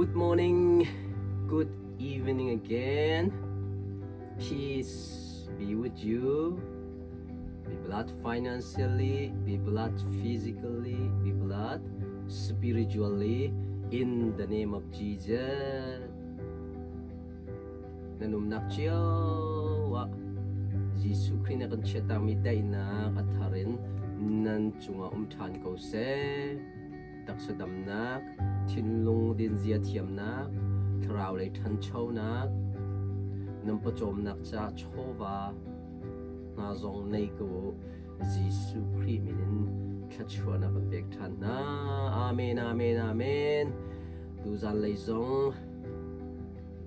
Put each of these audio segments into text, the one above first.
Good morning, good evening again. Peace be with you. Be blessed financially, be blessed physically, be blessed spiritually in the name of Jesus. Nan umnak cio ah Jesuh Khrih na kan chiahtakmi daihnak a thar in nan cungah um ṭhan ko seh. Taksa damnak, thinlung dinzia thiamnak, thlarau lei ṭhanchonak, nan pawcawmnak ca chawva hna zong nei ko u. Jesuh Khrih min in thluachuahnak kan pek ṭhan hna. Amen, amen, amen. Tuzan lei zong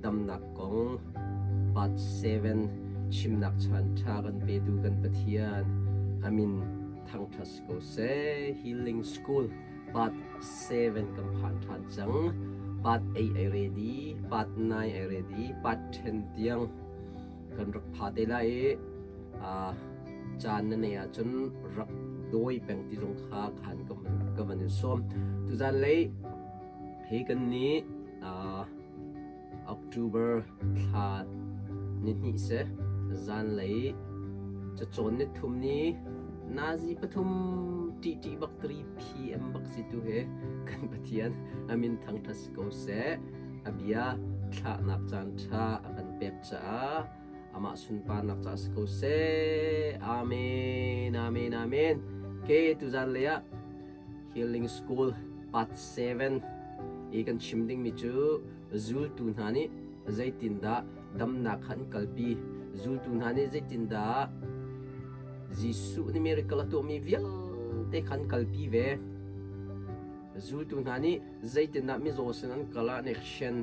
damnak kong part 7 chimnak chan ṭha kan petu kan Pathian amin thangṭhat si ko seh. Healing School part 7 kan phan ṭhan cang. Part 8 ai ready, part 9 ai ready, part 10 tiang kan rak pha te lai i caan na nei ahcun rak dawi peng ti zong kha khan ka van in sawm. Tuzan lei hi kan nih October thla nihnih si. Zanlei cacawn nithum ni nazi pathum ṭihṭih bak 3 PM bak si tu hi kan Pathian a min thangṭhat si ko seh. A bia thlahnak caan ṭha a kan pek caah amah sunparnak caah si ko seh. Amen, amen, amen. Ke tuzan lei ah Healing School Part 7 i kan chim dingmi cu zultu hna nih zeitindah damnak kha an kalpi, zultu hna nih zeitindah Jesuh nih miracle a tuahmi vialte kha an kalpi ve. Zultu hna nih zeitindah mizaw sin an kal ah an action,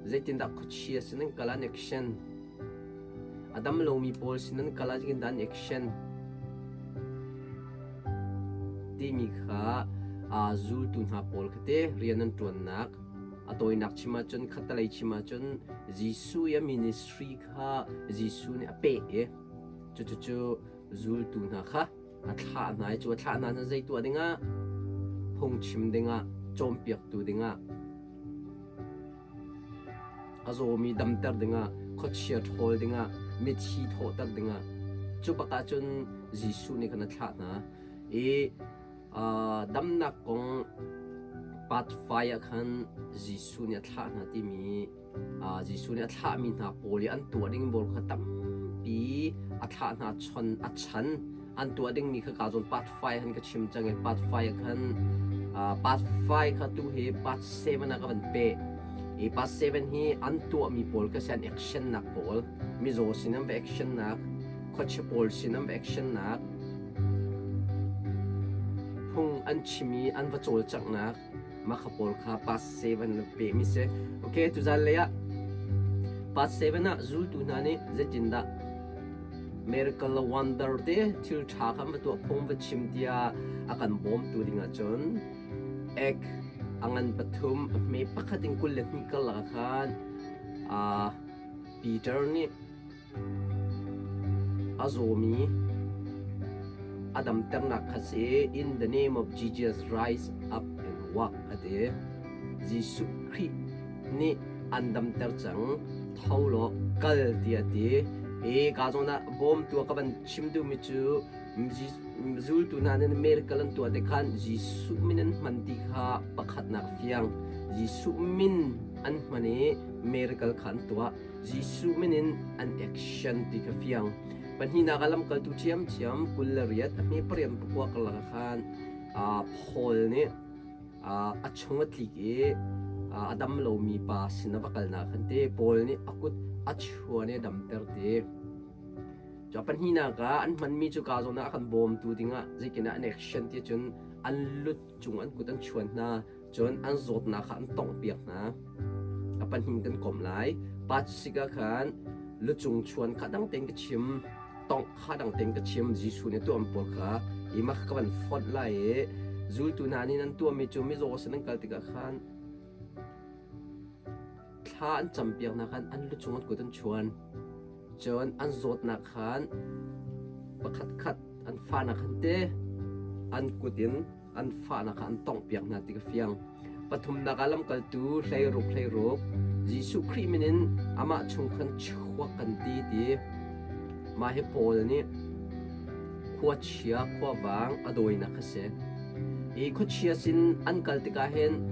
zeitindah khuachia sin an kal ah an action, A dam lomi pawl sin an kal ah zeitindah an action timi kha aa zultu hna pawl kha te rian an ṭuannak a tawinak chim ahcun khattelei chim ahcun Jesuh i a ministry kha Jesuh nih a peh i cucucu zultu hna kha a thlah hna i cu a thlah hna cu zei tuah dingah phungchim dingah cawnpiaktu dingah A zawmi damter dingah, khuachia ṭhawl dingah, mithi thawhter dingah cu bak ahcun Jesuh nih khan a thlah hna i damnak kong part 5 ah khan Jesuh nih a thlah hna timi Jesuh nih a thlahmi hna pawl i an tuah ding pawl kha tampi a thlah hna chon a chan an tuah dingmi kha ka zawn part 5 han ka chim cang i part 5 ah khan part 5 kha tu hi part 7 ah ka van pe i part 7 hi an tuahmi pawl kha si an action nak pawl mizaw sin an va action nak khuachia pawl sin an va action nak phung an chim i an va cawlcanghnak mah kha pawl kha part 7 na pe mi si okay tuzan lei ah part 7 ah zultu hna nih zeitindah miracle le wonder te thil ṭha kha va tuah phung va chim tiah a kan bawmtu ding ahcun ek a ngan pathum a hme pakhat in 22 karlak ah khan Peter nih A zawmi a damternak kha si in the name of Jesus rise up and walk a ti. Jesuh Khrih nih an damter cang, tho law kal tiah a ti. I ka zawn ah bawmtu a ka van chim duhmi cu zultu hna nih miracle an tuah te khan Jesuh min an hman ti kha pakhatnak fiang. Jesuh min an hman i miracle kha an tuah. Jesuh min in an action ti kha fiang. Pahnihnak ah lamkaltu ṭhiamṭhiam 28 a hme pariat pakua karlak ah khan Paul nih a chung a tlik i a dam lomi pa sin a va kalnak khan te Paul nih a kut a chuan i a damter ti. Cu pahnihnak ah an hmanmi cu ka zawn ah a kan bawmtu dingah zeitinah an action ti cun an lut cung an kut an chuan hna. Cun an zawtnak kha an tonghpiak hna. A pahnih kan komh lai. Pa sik ah khan lucung chuan kha dang tein ka chim, tongh kha dang tein ka chim. Jesuh nih tuah pawl kha i mah ka van fonh lai i zultu hna nih nan tuahmi cu mizaw sin an kal tikah khan thla an campiak hna khan an lucung an kut an chuan. Cun an zawtnak khan pakhat khat an fahnak khan te an kut in an fahnak kha an tonghpiak hna ti ka fiang. Pathumnak ah lamkaltu 16 16 Jesuh Khrih min in amah chung khan chuak kan ti ti. Mah hi Paul nih khuachia khuavang a dawinak a si. Hi khuachia sin an kal tikah hin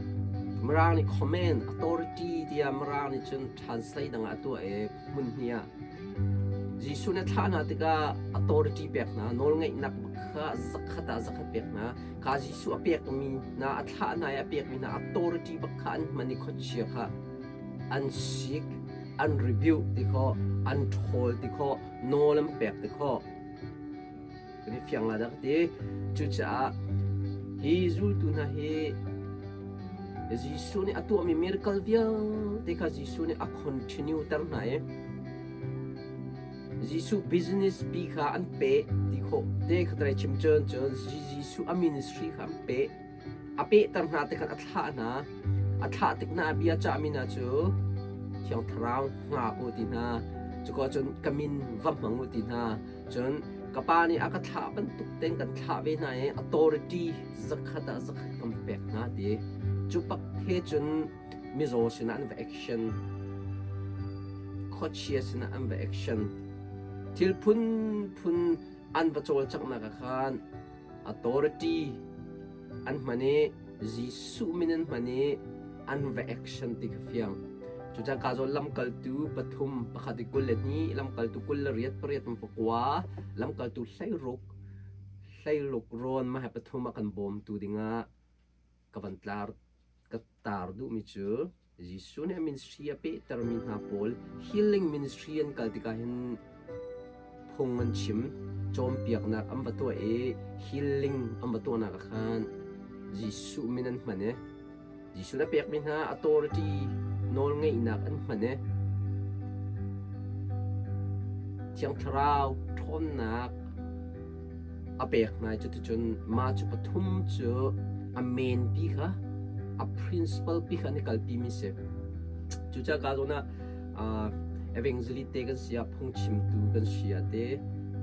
Mirang nih command authority tiah Mirang nih cun translate dang ah a tuah i hmun hnih ah Jesuh nih a thlah hna tikah authority pek hna, nawlngeihnak kha zakhat ah zakhat pek hna. Kha Jesuh a pekmi hna, a thlah hna i a pekmi hna authority bak kha an hman i khuachia kha an sik, an rebuke ti khawh, an ṭhawl ti khawh, nawl an pek ti khawh. Kan i fiang la dah ka ti. Cucaah hi zultu hna hi Jesuh nih a tuahmi miracle vialte kha Jesuh nih a continue ter hna i Jesuh business pi kha an peh ti khawh te kha trai chim cun cun Jesuh a ministry kha an peh. A pehter hna ti khan a thlah hna. A thlah tik hna ah bia cahmi hna cu Thiang Thlarau hngak u ti hna. Cuka cun ka min va hmang u ti hna. Cun ka pa nih a ka thlah bantuk tein kan thlah ve hna i authority zakhat ah zakhat kan pek hna ti. Cu pak he cun mizaw sinah an va action. Khuachia sinah an va action. Thil phunphun an va cawlcanghnak ah khan authority an hman i Jesuh min an hman i an va action ti kha fiang. Cucaah ka zawn lamkaltu pathum pakhat i 22, lamkaltu 28 pariat pakua, lamkaltu 16, 16 rawn mah hi pathum a kan bawmtu dingah ka van tlar ka tar duhmi cu Jesuh nih a ministry a pehtermi hna pawl healing ministry an kal tikah hin phung an chim, cawnpiaknak an va tuah i healing an va tuahnak ah khan Jesuh min an hman i Jesuh nih a pekmi hna authority nawlngeihnak an hman i Thiang Thlarau ṭhawnnak a pek hna i cuticun mah cu pathum cu a main pi kha a principal pi kha an i kalpi mi si. Cucaah ka zawn ah evangelist te kan si ah phungchimtu kan si ah te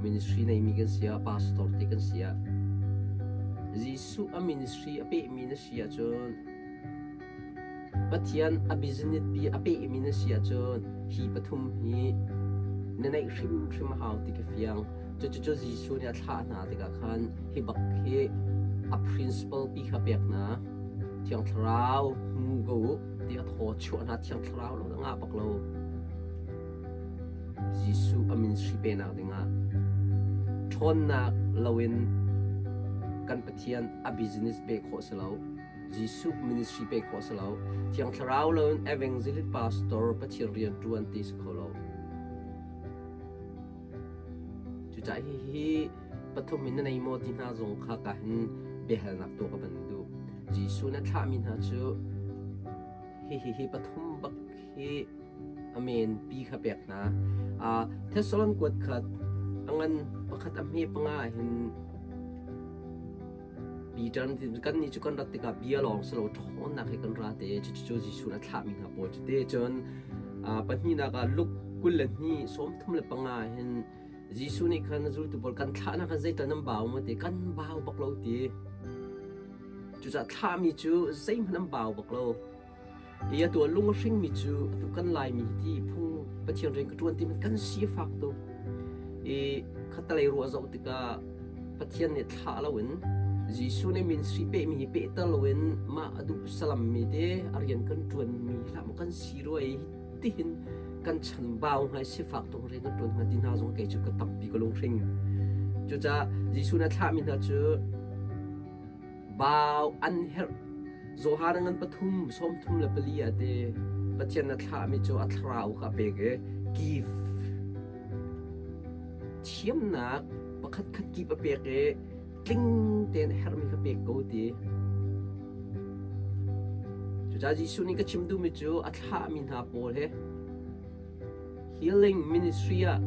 ministry neimi kan si ah pastor te kan si ah Jesuh a ministry a pehmi na si ahcun Pathian a business pi a pehmi na si ahcun hi pathum hi na neih hrimhrim a hau ti ka fiang. Cucu Jesuh nih a thlah hna tikah khan hi bak hi a principle pi kha pek hna. Thiang Thlarau hmu ko u ti a thaw chuah hna Thiang Thlarau lo ngah bak lo. Jesuh a ministry penak dingah ṭhawnnak loin kan Pathian a business pe khawh si lo. Jesuh ministry pe khawh si lo. Thiang Thlarau loin evangelist pastor Pathian rian ṭuan ti si kho lo. Cucaah hihi pathum in na nei maw ti hna zong kha ka hin biahalnak tuah ka van duh. Jesuh na thlahmi hna cu hihi hi pathum bak hi a men pi kha pek hna. Uh, Thessalon kuat khat a ngan pakhat a hme panga ah hin Peter kan nih cu kan rat tikah bia lawng si lo ṭhawnnak he kan ra te cucu Jesuh a thlahmi hna pawl cu te cun pahnihnak ah Luke 22 35 hin Jesuh nih khan zultu pawl kan thlahnak khan zeital nan bau maw ti kan bau bak lo ti cucaah thlahmi cu zeihmanh an bau bak lo I atu a lung a hringmi cu atu kan Laimi ti phung Pathian rian ka ṭuan ti kan sifak tuk. I khattelei ruah zoh tikah Pathian nih thlah loin Jesuh nih ministry pehmi hi pehter loin mah a duh salammi te a rian kan ṭuanmi hlah maw kan si rua i tihin kan chanbau hnga i sifak tuk rian kan ṭuan hnga ti hna zong kei cu ka tampi ka lunghring. Cucaah Jesuh nih a thlahmi hna cu Bau an herh. Johan a ngan pathum, 34 ah te Pathian na thlahmi cu a thlarau kha a pek i give thiamnak pakhat khat kip a pek i tling tein a herhmi kha pek ko ti. Cucaah Jesuh nih ka chim duhmi cu a thlahmi hna pawl he Healing ministry ah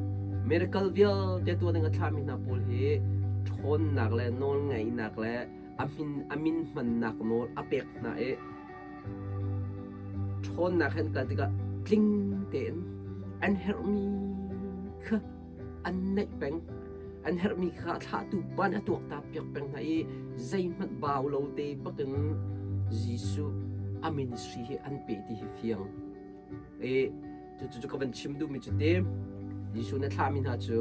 miracle vialte tuah ding a thlahmi hna pawl hi ṭhawnnak le nawlngeihnak le a min a min hmannak nawl a pek hna i ṭhawnnak he an kal tikah tling tein an herhmi kha an neih peng. An herhmi kha a thlahtu pa nih a tuakta piak peng hna i zeihmanh bau lo te bakin Jesuh A ministry hi an pe ti hi fiang. E cucu ka van chim duhmi cu te Jesuh na thlahmi hna cu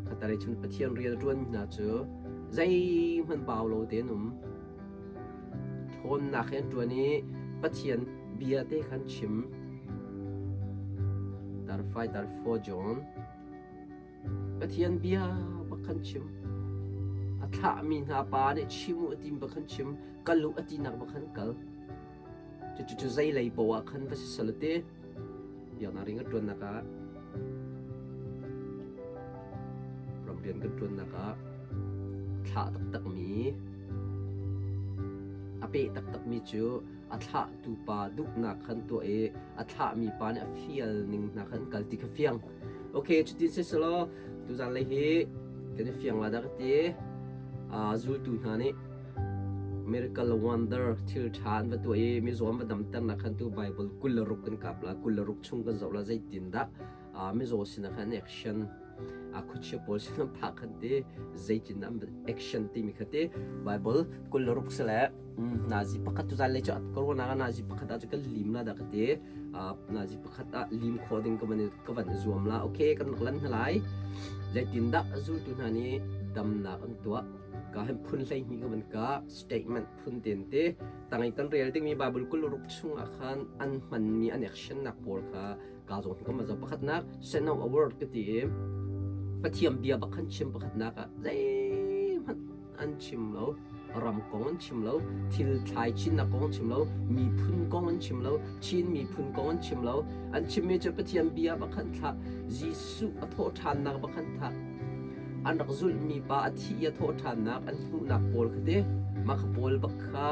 khatalei cun Pathian rian a ṭuanmi hna cu zeihmanh bau lo tein um. Ṭhawnnak he an ṭuan i Pathian bia te khan chim. Tarfai tarfo John Pathian bia bak khan chim. A thlahmi hna pa nih chim u a tim bak khan chim, kal u a tinak bak khan kal. Cucu zei lei poah ah khan va si sal te. Biaknak rian kan ṭuannak ah ram rian kan ṭuannak ah thlah taktakmi a peh taktakmi cu a thlahtu pa duhnak khan tuah i a thlahmi pa nih a fial ning hna khan kal ti kha fiang. Okay, cutin si selaw tuzan lei hi kan i fiang la dah ka ti. Zultu hna nih miracle wonder thil ṭha an va tuah i mizaw an va damternak khan tu Bible 26 kan kap la 26 chung kan zoh la zeitin dah mizaw sinah khan action a khuachia pawl sin an phak khan ti zeitin an action timi kha ti Bible 26 si le nazi pakhat tu zan lei cu corona ka nazi pakhat ah cu kan lim la dah ka ti nazi pakhat ah lim khawh ding ka van ka van zuam la okay kan rak lan hna lai zeitin dah zultu hna nih damnak an tuah ka hen phun 12 ka van ka statement phun ten te tangai kan rel dingmi Bible 26 chung ah khan an hmanmi an action nak pawl kha ka zong ka ma zo pakhatnak send out a word ka ti i Pathian bia bak khan chim pakhatnak ah zeihmanh an chim lo ram kong an chim lo thil thlai chinnak kong an chim lo miphun kong an chim lo Chin miphun kong an chim lo an chimmi cu Pathian bia bak khan thlah Jesuh a thawh ṭhannak bak khan thlah an rak zulhmi pa a thi i a thawh ṭhannak an hmuhnak pawl kha te mah kha pawl bak kha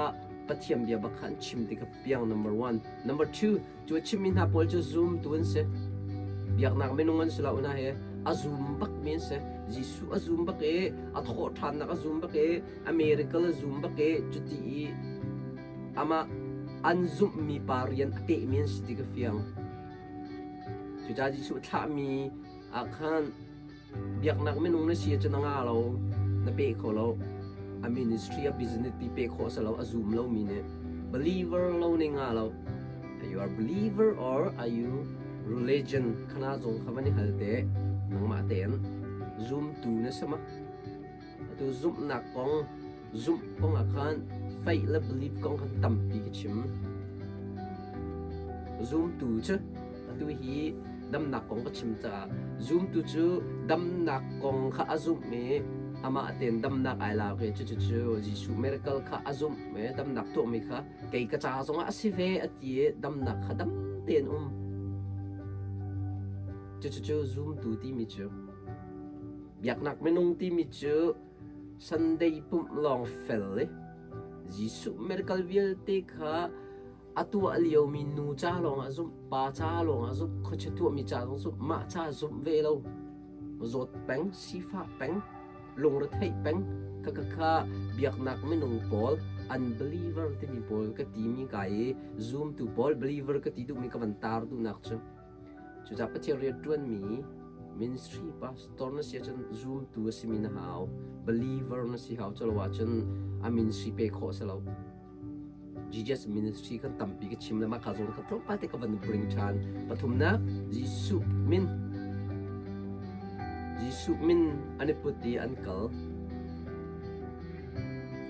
Pathian bia bak kha an chim ti kha piang number one number two Cu a chimmi hna pawl cu zumtu an si. Biaknak minung an si lo hna hi a zum bakmi an si. Jesuh a zum bak i a thawh ṭhannak a zum bak i a miracle a zum bak i cuti i amah an zumhmi pa rian a pehmi an si ti ka fiang. Cucaah Jesuh thlahmi ah khan Biaknak minung na si ahcun a nga lo, na pe kho lo. A ministry, a business pi pe khawh si lo, a zum lomi nih. Believer lo nih nga lo. Are you a believer or are you religion? Khana zong kha van i hal te. Nangmah tein zumtu na si ma? Atu zumhnak kong, zumh kong ah khan faith le belief kong khan tampi ka chim. Zumtu cu atu hi damnak kong ka chim caah zumtu cu damnak kong kha a zumh i amah tein damnak ai lak i cucu cu Jesuh miracle kha a zumh i damnak tuahmi kha kei ka ca zongah a si ve a ti i damnak kha dam tein um. Cucu cu zumtu timi cu Biaknak minung timi cu Sunday pumh lawng fel i Jesuh miracle vialte kha a tuah liomi nu ca lawngah zumh, pa ca lawngah zumh, khuachia tuahmi ca zong zumh, mah ca zumh ve lo. Zawt peng, sifah peng, lungretheih peng, kha kha biaknak minung pawl unbeliever timi pawl ka timi ka i zumtu pawl believer ka ti duhmi ka van tar duhnak cu Cucaah Pathian rianṭuanmi ministry pastor na si ahcun zumtu a simi na hau, believer na si hau. Culo ahcun a ministry pe khawh a si lo. Jesus ministry kan tampi ka chim le mah ka zong ka tlawmpal te ka van bring ṭhan. Pathumnak, Jesuh min. Jesuh min an i put i an kal.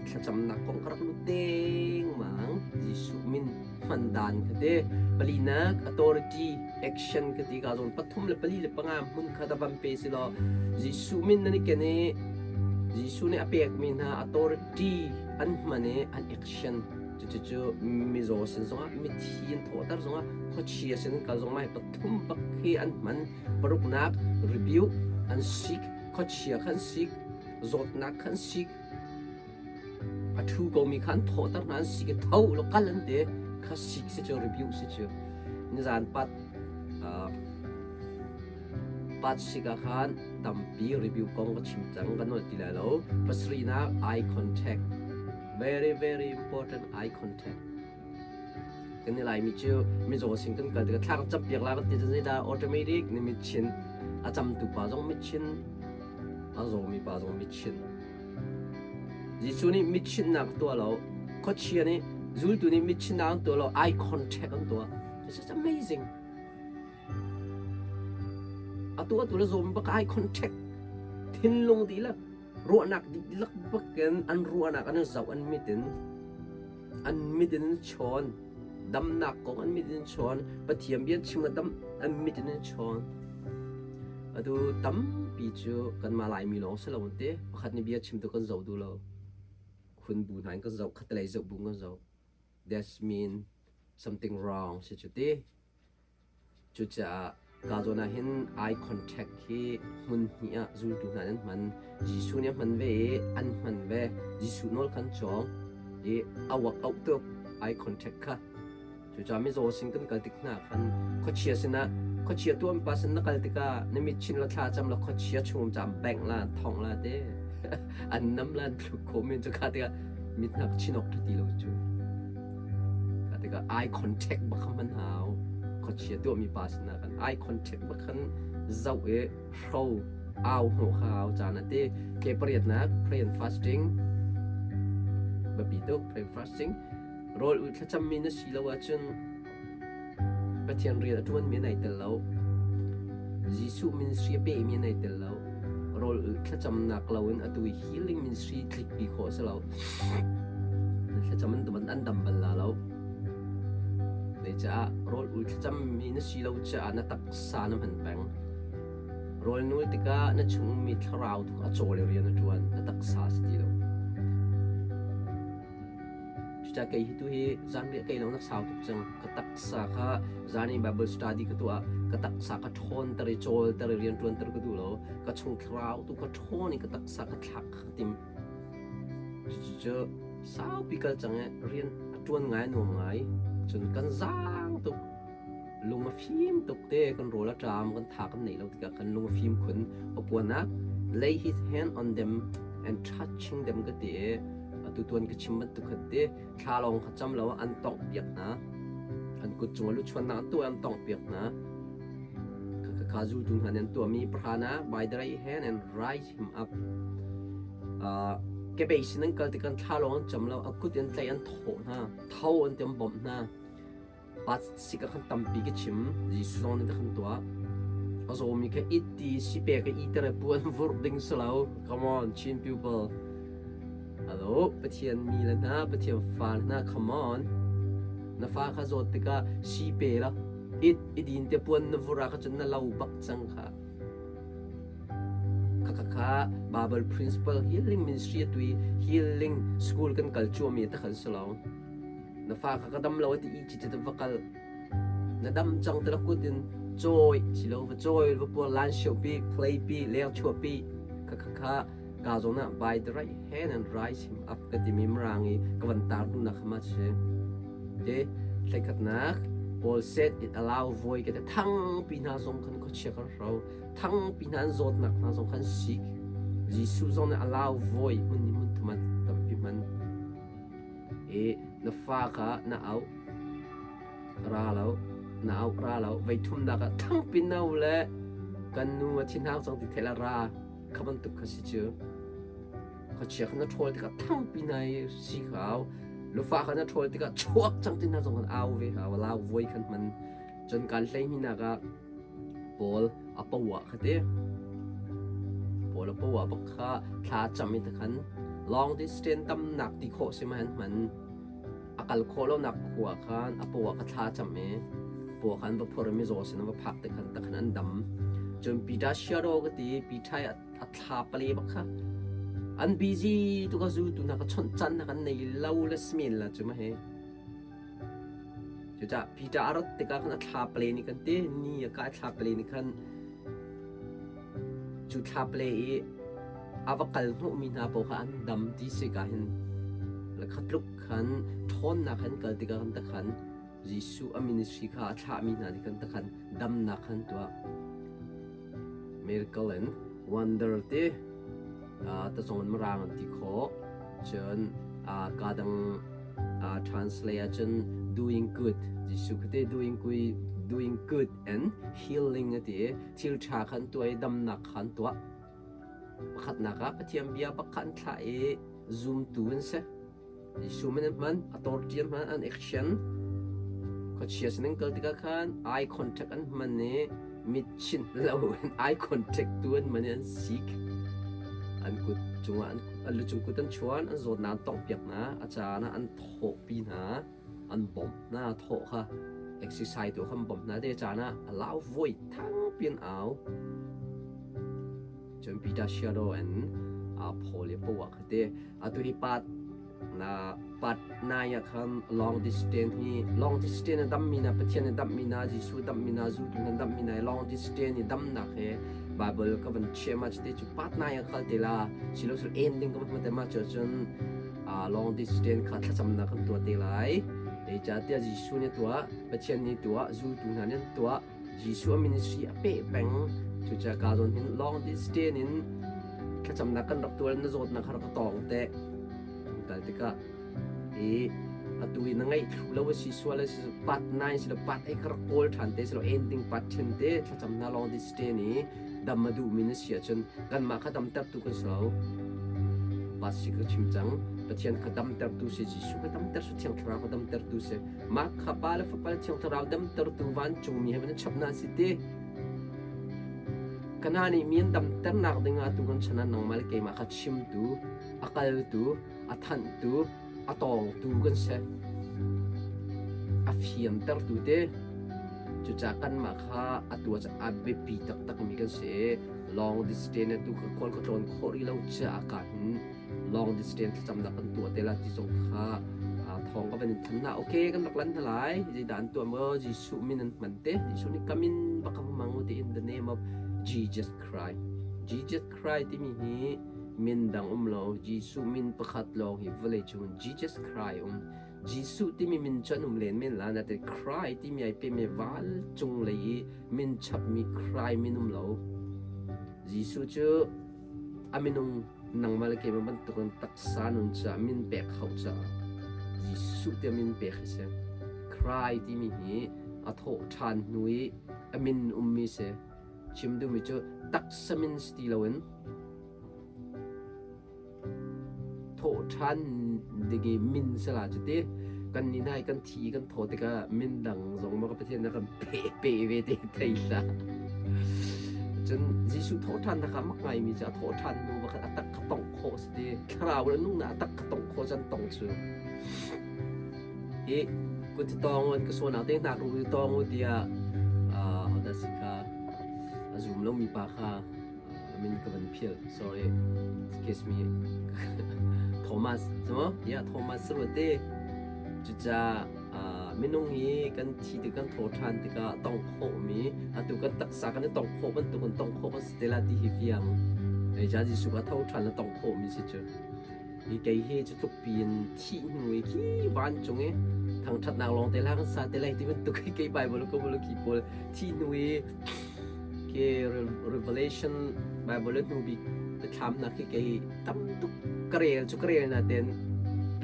Thlacamnak kong ka rak lut dengmang. Jesuh min hman dan kha te palinak authority action ka ti ka zawn pathum le pali le panga hmun kha da van pe si law Jesuh min nan i ken i Jesuh nih a pekmi hna authority an hman i an action cucu mizaw sin zongah mithi an thawhter zongah khuachia sin kal zong mai pathum bak hi an hman paruknak rebuke an sik khuachia khan sik zawtnak khan sik A ṭhu komi kha an thawhter hna, an sik i tho law kal an ti. Kha sik si cu rebuke si cu. Nizan pat pat sik ah khan tampi rebuke kong ka chim cang ka nolh ti lai lo. Pasarihnak eye contact. Very very important eye contact. Kan i Laimi cu mizaw sin kan kal tikah thla kan campiak la kan ti cun zeidah automatic ni mitchin a camtu pa zong mitchin a zawmi pa zong mitchin. Jesuh nih mitchinnak a tuah lo. Khuachia nih Zultu nih mitchina an tuah lo, eye contact an tuah. This is amazing. Atu atu le zawm bak eye contact. Thinlung dihlak, ruahnak dihlak bakin an ruahnak an zoh an mit in an mit in chawn. Damnak kong an mit in chawn. Pathian bia chim dam an mit in chawn. Atu tampi cu kanmah Laimi lawng si lo te pakhat nih bia chim tu kan zoh duh lo. Khun bu hna in kan zoh, khatlei zoh bu kan zoh. That's mean something wrong si cu ti. Cucaah ka zawn ah hin eye contact hi hmun hnih ah zultu hna an hman. Jesuh nih a hman ve i an hman ve. Jesuh nawl khan cawng i a uak auh tuk eye contact kha. Cucaah mizaw sin kan kal tik hna khan khuachia sinah khuachia tuan pa sin na kal tikah na mit chin la thla cam la khuachia chungum cam bengh la thong la te an nam la an thluk kho men cu kha tikah mit hna chin awk ṭha ti lo cu. Kha tikah eye contact bak kha hman hau. Khuachia tuahmi pa sinah khan eye contact bak khan zoh i hro au hnawh kha hau caan a ti. Ke pariatnak pray and fasting biapi tuk pray and fasting rawl ul thlacammi na si lo ahcun Pathian rian a ṭuanmi an ai tel lo. Jesuh ministry a pehmi an ai tel lo. Rawl thlacamnak loin atu i healing ministry tlikpi khawh a si lo. Thlacam an, an dam bal la lo. Zeicah rawl ul thlacammi na si lo caah na taksa na hman peng. Rawl nul tikah na chung ummi thlarau tu a cawl i rian a ṭuan. Na taksa a si ti lo. Cucaah kei hi tu hi zanriah kei lo nak sau tuk cang. Ka taksa kha zan i Bible study ka tuah. Ka taksa ka ṭhawnter i cawlter i rianṭuanter ka duh lo. Ka chung thlarau tu ka ṭhawn i ka taksa ka thlak kha ka tim. Cucu saupi kal cang i rian a ṭuan ngai a nuam ngai. Cun kan zaang tuk. Lung a fim tuk te kan rawl a ṭam kan tha kan neih lo tikah kan lung a fim khun. Pakuanak lay his hand on them and touching them ka ti i atu tuan ka chim bantuk khan ti thla lawng kha cam lo an tongh piak hna. An kut cung a luchuannak an tuah an tongh piak hna. Kha zultu hna nih an tuahmi pahra by the right hand and rise him up. Kebei sin an kal tikah thla lawng an cam lo a kut in tlaih an thawh hna tho an ti an bawmh hna. Pa sik ah khan tampi ka chim. Jesuh zong nih ka khan tuah. A zawmi kha it ti si pek i iter i puan vurh ding si lo. Come on, Chin people. Hello, Pathian mi le hna, Pathian fa le hna, come on. Na fa kha zawt tikah si pe la. It i din te puan na vur ah kha cun na lo bak cang kha. Kha kha kha Bible principle healing ministry atui healing school kan kal cuami ta khan si lo. Na fa kha ka dam lo a ti i ci va kal. Na dam cang ti la kut in cawi silo va cawi va puar lan sio pi play pi leng chuah pi kha kha kha ka zawn ah by the right hand and rise him up ka timi mirang i ka van tar duhnak kha ma si. Te thlekhatnak Paul said it allow voi ka te thang pi hna zong khan khuachia kan hro thang pi hna an zawtnak hna zong khan sik Jesuh zong nih allow voi mun ni mun thuman tampi hman i na fa kha na auh ra lo na auh ra lo vei thumnak ah thangpi no le kan nu a thinhang cang ti thei la ra kha bantuk kha si cu khuachia kha na ṭhawl tikah thangpi na i si kha au lufa kha na ṭhawl tikah chuak cang ti hna zong kan au ve hau lau voi khan hman cun kan hlei hninak ah Paul a poah kha ti. Paul a poah bak kha thla cam i khan long distance tamnak ti khawh si ma han hman. A kal khawh lonak khua khan a poah kha thla cam i poah khan va phor mi zaw sin va phak te khan ta khan an dam. Cun Peter Shiro ka ti Peter a thla pale bak kha an busy tu ka zu tu na ka chawnh chan na kan nei lo le smin la chu ma he. Cucaah Peter a rat tikah khan a thla pale nih khan te ni a kai thla pale nih khan cu thla pale i a va kal hnawhmi hna paoh kha an dam ti si ka hin le kha tluk khan ṭhawnnak khan kal tikah khan takhan Jesuh a ministry kha a thlahmi hna nih khan takhan damnak khan tuah miracle and wonder ti tazong in mirang an ti khawh cun ka dang translate ahcun doing good Jesuh kha te doing good doing good and healing a ti i thil ṭha khan tuah i damnak khan tuah pakhatnak ah Pathian bia bak kha an thlah i zumtu an si. Jesuh min an hman, authority an hman, an action. Khuachia sin an kal tikah khan eye contact an hman i mit chinh lo in eye contact tu an hman i an sik. An kut cungah an an lu cung kut an chuan, an zawtnak an tonghpiak hna, a caan ah an thawhpi hna, an bawmh hna, thawh kha exercise tu kha an bawmh hna te caan ah a lau voi thangpi an au. Cun Peter Shadow and Paul i poah kha te atu hi part na part nai ah khan long distance hi long distance a dammi na Pathian a dammi na Jesuh dammi na zultu na dammi na long distance i damnak he Bible ka van chia ma te chu part nai ah kal te la silo sul ending ka van te ma chu cun long distance kha thlacamnak kan tuah te lai zeicahtiah Jesuh nih tuah Pathian nih tuah zultu hna nih tuah Jesuh a ministry a peh peng. Cucaah ka zawn hin long distance in thlacamnak kan rak tual na zawtnak kha rak ka tawng te. Kal tikah i atu i na ngaih thlu lo a si sual a si part 9 si lo part 8 kha rak kawl ṭhan te si lo ending part ṭhen te thlacamnak long distance i dam a duhmi na si ahcun kanmah kha damtertu kan si lo. Pasi ka chim cang. Pathian kha damtertu si, Jesuh kha damter su, Thiang Thlarau kha damtertu si. Mah kha Pa le Fapa le Thiang Thlarau damtertu vancungmi he van chap hna si ti. Kana nih mi an damternak dingah atu kan chan ah nangmah le keimah kha chimtu, a kaltu, a thanhtu, a tawngtu kan si. A fiantertu te. Cucaah kanmah kha atu ah a biapi taktakmi kan si. Long distance tu ka khual ka tlawn khawh rih lo caah ka hin long distance thlacamnak kan tuah te la ti zong kha thawng ka van in than hna. Okay, kan rak lan hna lai. Zeidah an tuah maw? Jesuh min an hman te. Jesuh nih ka min bak ka hmang te in the name of Jesus Christ. Jesus Christ timi hi min dang um lo. Jesuh min pakhat lawng hi vawlei cung Jesus Christ um. Jesuh timi min cu an um len men la na te Christ timi ai pe me val cung lei i min chapmi Christ min um lo. Jesuh cu A minung nangmah le keimah bantukin taksa nun caah min pek hauh caah Jesuh tiah min pek hi si. Christ timi hi a thawh ṭhan hnu i a min ummi si. Chim duhmi cu taksa min si ti loin thawh ṭhan ding i min si la cu ti. Kan nih hna i kan thi i kan thaw tikah min dang zong maw ka Pathian na kan pe pe ve te thei hlah. Cun Jesuh thawhṭhannak kha mak ngaimi cu a thawhṭhan hnu bakhat a tak kha tongh khawh si ti thlarau le nungnak a tak kha tongh khawh cun tong cu. Hi kut tawng an ka suanak te hnak ru tawng u tiah hodah si kha a zum lomi pa kha min ka van phil sorry excuse me Thomas cu yeah Thomas ru te cucaah minung hi kan thi tik kan tho ṭhan tikah tong khawhmi atu kan taksa kan i tong khawh bantuk in tong khawh kan si te la ti hi fiang ja Jesuh ka tho ṭhan la tong khawhmi si cu hi kei hi cu tluk piin thih hnu i khi vancung i thangṭhatnak lawng te la kan sa te lai ti bantuk hi kei Bible ko bulu khi pawl thih hnu i khi Revelation Bible hnu bik biathlamnak khi kei tam tuk ka rel cu ka rel na ten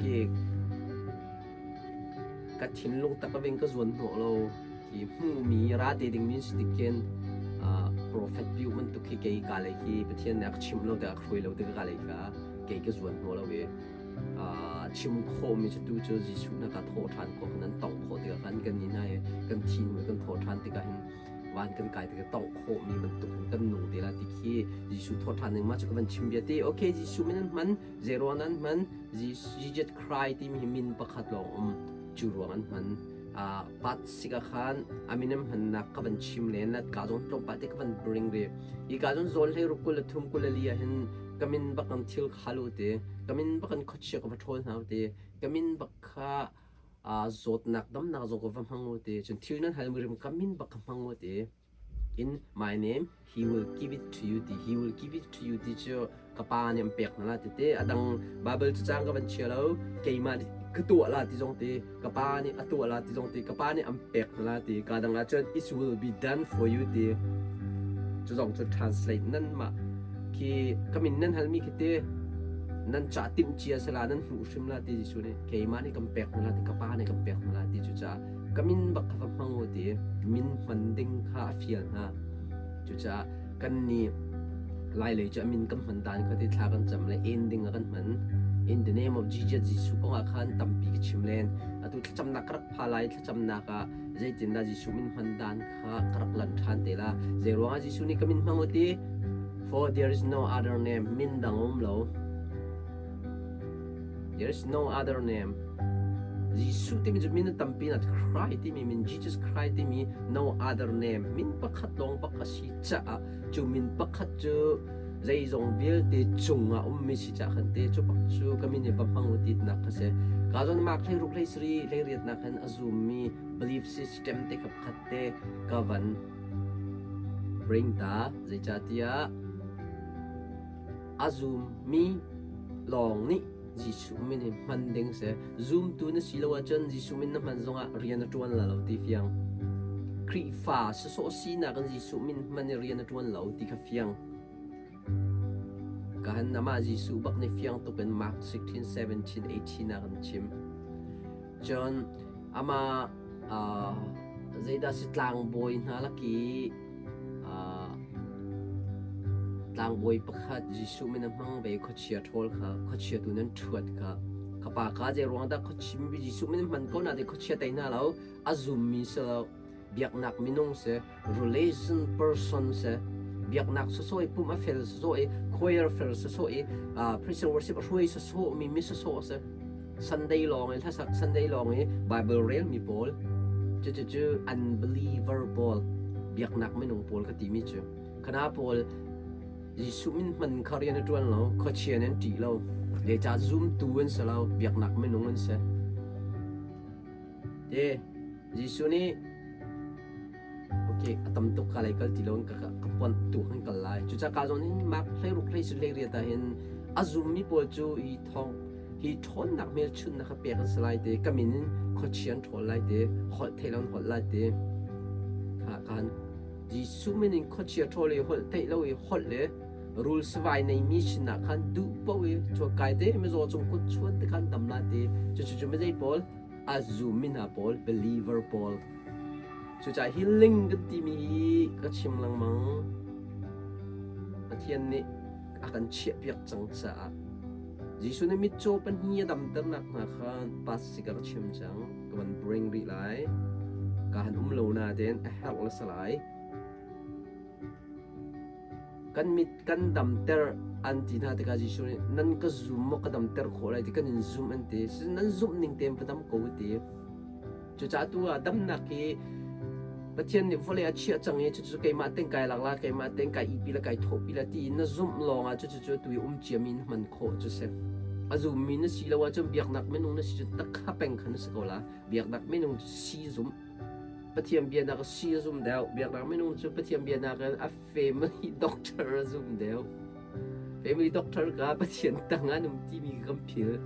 khi Ka thinlung tak a ving ka zuan hnawh lo. Hi hmuhmi ra te dingmi si tikin prophet piu bantuk khi kei ka lei khi Pathian nih a ka chimh lo tikah a ka hruai lo tikah ka lei kha kei ka zuan hnawh lo i chim khawhmi cu tu cu Jesuh na ka thawh ṭhan khawh kan tongh khawh tikah khan kan ni hna i kan thi hnu kan thawh ṭhan tikah hin van kan kai tikah tongh khawhmi bantuk in kan nung te la ti khi Jesuh thawh ṭhan ning mah cu ka van chim bia te okay Jesuh min an hman Zeiruang an hman? Jesus Christ timi hi min pakhat lawng um cu ruang an hman. Pat sik ah khan a min an hmannak ka van chim len la ka zong tlawmpal te ka van bring re. Hi ka zong zawl hlei ruk 23 24 ah hin ka min bak an thil kha lu te, ka min bak an khuachia ka va ṭhawl hna te, ka min bak kha zawtnak damnak zong ka va hmang u te, cun thil nan hal mi rim ka min bak ka hmang u te. In my name he will give it to you ti he will give it to you ti cu ka pa nih an pek hna la ti te a dang Bible cacang ka van chia lo keimah nih ka tuah la ti zong ti ka pa nih a tuah la ti zong ti ka pa nih an pek hna la ti ka dang ah cun it will be done for you ti cu zong cu translate nan mah khi ka min nan halmi khi te nan ca timh cia sala nan hmuh hrim la ti Jesuh nih keimah nih kan pek hna la ti ka pa nih kan pek hna la ti cu caah ka min bak kha va hmang u ti min hman ding kha a fial hna. Cucaah kan nih Lailei cu a min kan hman dan kha ti thla kan cam le en ding ah kan hman. In the name of Jesus Jesuh kong ah khan tampi ka chim len. Atu thlacamnak ka rak pha lai thlacamnak ah zeitindah Jesuh min hman dan kha ka rak lan ṭhan te la. Zei ruangah Jesuh nih ka min hmang u ti? For there is no other name min dang um lo. There is no other name. Jesuh timi cu min tampi na Christ timi min Jesus Christ timi no other name min pakhat lawng bak a si caah cu min pakhat cu zeizong vialte cungah ummi si cah khan te cu bak cu ka min i va hmang u titnak kha si. Ka zawn mak hlei ruk hlei sari hlei riatnak hin a zummi belief system te kha pakhat te ka van bring ta zeicahtiah a zummi lawng nih Jesuh min hi hman ding si. Zumtu na si lo ahcun Jesuh min na hman zongah rian a ṭuan la lo ti fiang. Khrihfa sawsawh sinak in Jesuh min hman i rian a ṭuan lo ti kha fiang. Kahan amah Jesuh bak nih fiang tuk in Mark 16, 17, 18 ah kan chim. Cun amah uh, zeidah si tlangbawi hna laki Tlangbawi pakhat Jesuh min a hmang ve i khuachia ṭhawl kha khuachia tu nan ṭhuat kha ka pa ka zei ruang dah khuachia Jesuh min hman ko na te khuachia tei hna lo a zummi si lo biaknak minung si relation person si biaknak sawsawh i pum a fel sawsawh i choir fel sawsawh i Christian worship a hruai sawsawh mi mi sawsawh si Sunday lawng i hlasak Sunday lawng i Bible rel mi pawl cucu unbeliever pawl biaknak minung pawl ka timi cu khana pawl Jesuh min hman kha rian a ṭuan lo khuachia an ṭih lo zeicah zumtu an si lo biaknak minung an si te Jesuh nih Okay, a tam tuk ka lei kal ti lo in ka ka pon tu kan kal lai. Cucaah ka zawn in mak hleiruk hlei hlei riat ah hin a zummi pawl cu hi thong hi ṭhawnnak hmelchunhnak kha pek an si lai te ka min in khuachia an ṭhawl lai te holh theih lo in holh lai te kha kan Jesuh min in khuachia ṭhawl i holh theih lo i holh le rul savai neimi sinah khan duh paoh i chuakai te mizaw cung kut chuan te khan dam lai te cucu cu mizei pawl a zummi hna pawl believer pawl cucaah healing kan timi hi ka chim lengmang Pathian nih a kan chiahpiak cang caah Jesuh nih mitcaw pahnih a damternak hna kha pas si ka chim cang ka van bring rih lai ka han um lo na tein a herh la salai Kan mit kan damter an ti hna tikah Jesuh nih nan ka zum maw ka damter khawh lai ti kan in zumh an ti. Nan zumh ning tein va dam ko u ti. Cucaah tu ah damnak hi Pathian nih vawlei a chiah cang i cucu keimah ten kai lak la keimah ten kai ipi la kai thawhpi la ti in na zumh lawng ah cucu tu i um ciami na hman khawh cu si. A zummi na si lo ahcun biaknak minung na si cu takha peng kha na si ko la. Biaknak minung cu si zumh. Pathian bianak si a zum deuh. Biaknak minung cu Pathian bianak in a family doctor a zum deuh. Family doctor ka Pathian tang an um timi kan phil.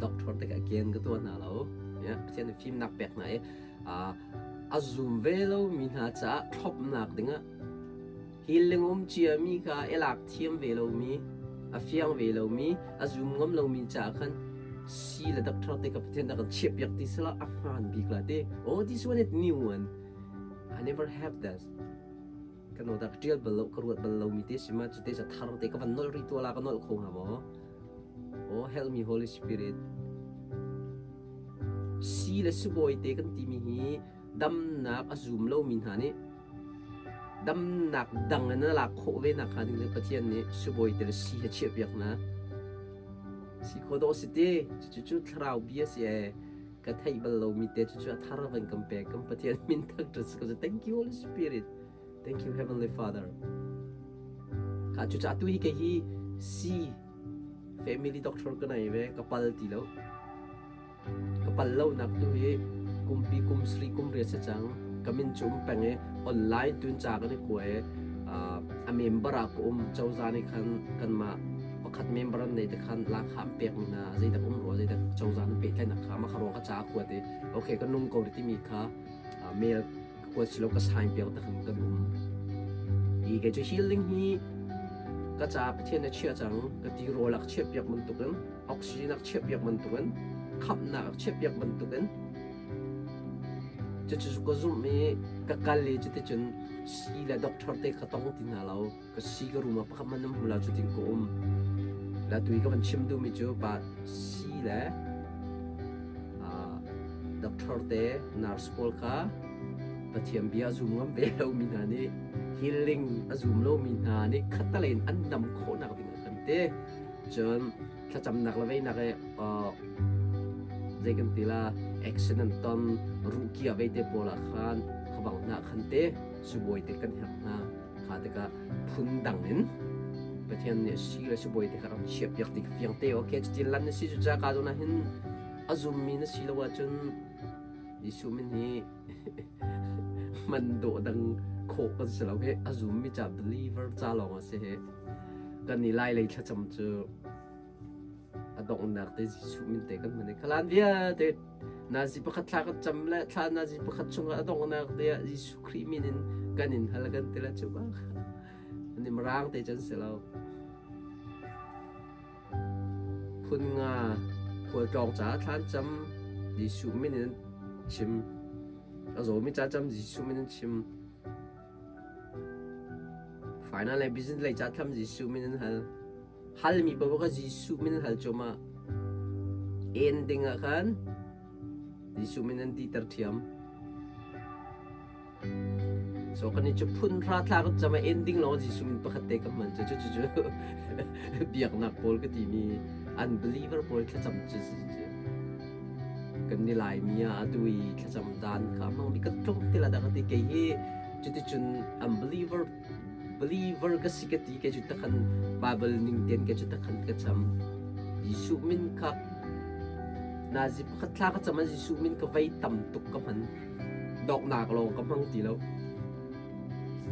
Doctor te ka ken ka tuah hna lo. Ya, Pathian nih fimnak pek hna i a zum ve lo mi hna caah thlopnak dingah healing um cia mi kha i lak thiam ve lomi a fiang ve lomi a zum ngam lomi caah khan si le doctor te ka Pathian dah kan chiah piak ti sala a hmaan bik la te oh this one is new one I never have that ka no da ka tial bal lo ka ruat bal lo mi te si ma cu te sa thar te ka van nol ri tua la ka nol kho hnga maw oh help me Holy Spirit si le sibawi te kan timi hi damnak a zum lomi hna nih damnak dang in na lak khawh ve nak hnga ding le Pathian nih sibawi te le si he chiahpiak na si kho dawh si ti cucu thlarau bia si ee ka theih bal lomi te cucu a thar van kan pek kan Pathian min thangṭhat si ko thank you Holy Spirit thank you Heavenly Father ka cucaah tu hi kei hi si family doctor ka nei ve ka pal ti lo Ka pal lonak tu hi kumpi kum sri kum riat si cang. Ka min cu um peng i online tun ca kan i kua i a member ah ka um cozah nih khan kanmah pakhat member an nei te khan lakha an pek mi hna zeidak um rua zeidak cozah an pehtlaihnak kha mah kha ruang ka ca a kuat i okay ka nung ko timi kha mail kuat silo ka sign piak te khan kan um. Hi kei cu healing hi ka ca Pathian na chiah cang ka ti rawl ah ka chiah piak bantukin oxygen a chiahpiak bantukin khamhnak a chiahpiak bantukin cucu ka zumh i ka kal i cuticun sii le doctor te kha tong ti hna lo ka si ka room ah pakhat hmanh an hmu lo cutin ka um. La tui ka van chim duhmi cu pa si le doctor te nurse pawl kha Pathian bia a zum ngam ve lomi hna nih healing a zum lomi hna nih khattelei in an dam khawhnak ding a kan ti. Cun thlacamnak le veinak i zei kan ti la accident ton ruhkia vei te pawl ah khan khabang hna khan te sibawi te kan herh hna kha tikah phun dang in Pathian nih si le sibawi te kha rak chiah piak ti fiang te okay cutin lan na si cu ca ka zawn ah hin a zummi na si lo ahcun Jesuh min hi man dawh dang khawh kan si lo hi a zummi ca believer ca lawng a si hi kan i lai lei thlacam cu a donghnak te Jesuh min te kan hman i khalan vialte nazi pakhat thla kan cam le thla nazi pakhat chungah a donghnak te ah Jesuh Khrih min in kan in hal kan ti le cu bak ani marang te chan si lo phun nga khualtlawng caah thla an cam Jesuh min in chim a zawmi ca cam Jesuh min in chim Final le business lei ca tham Jesuh min in hal. Halmi paoh kha Jesuh min in hal cuahmah. Ending ah khan Jesuh min an titer ṭhiam. So kan i cu phun hra thla kan cam ah ending lawng Jesuh min pakhat te ka hman cu cu cu biaknak pawl ka timi unbeliever pawl thlacam cu cu kan ni Laimi ah atu i thlacam dan kha hmangmi kan tlawm ti la dah ka ti kei hi cuticun unbeliever believer ka si ka ti ke cu takhan Bible ning ten ke cu takhan ka cam Jesuh min kha nazi pakhat thla ka cam ah Jesuh min ka vei tam tuk ka hman doknak lawng ka hmang ti lo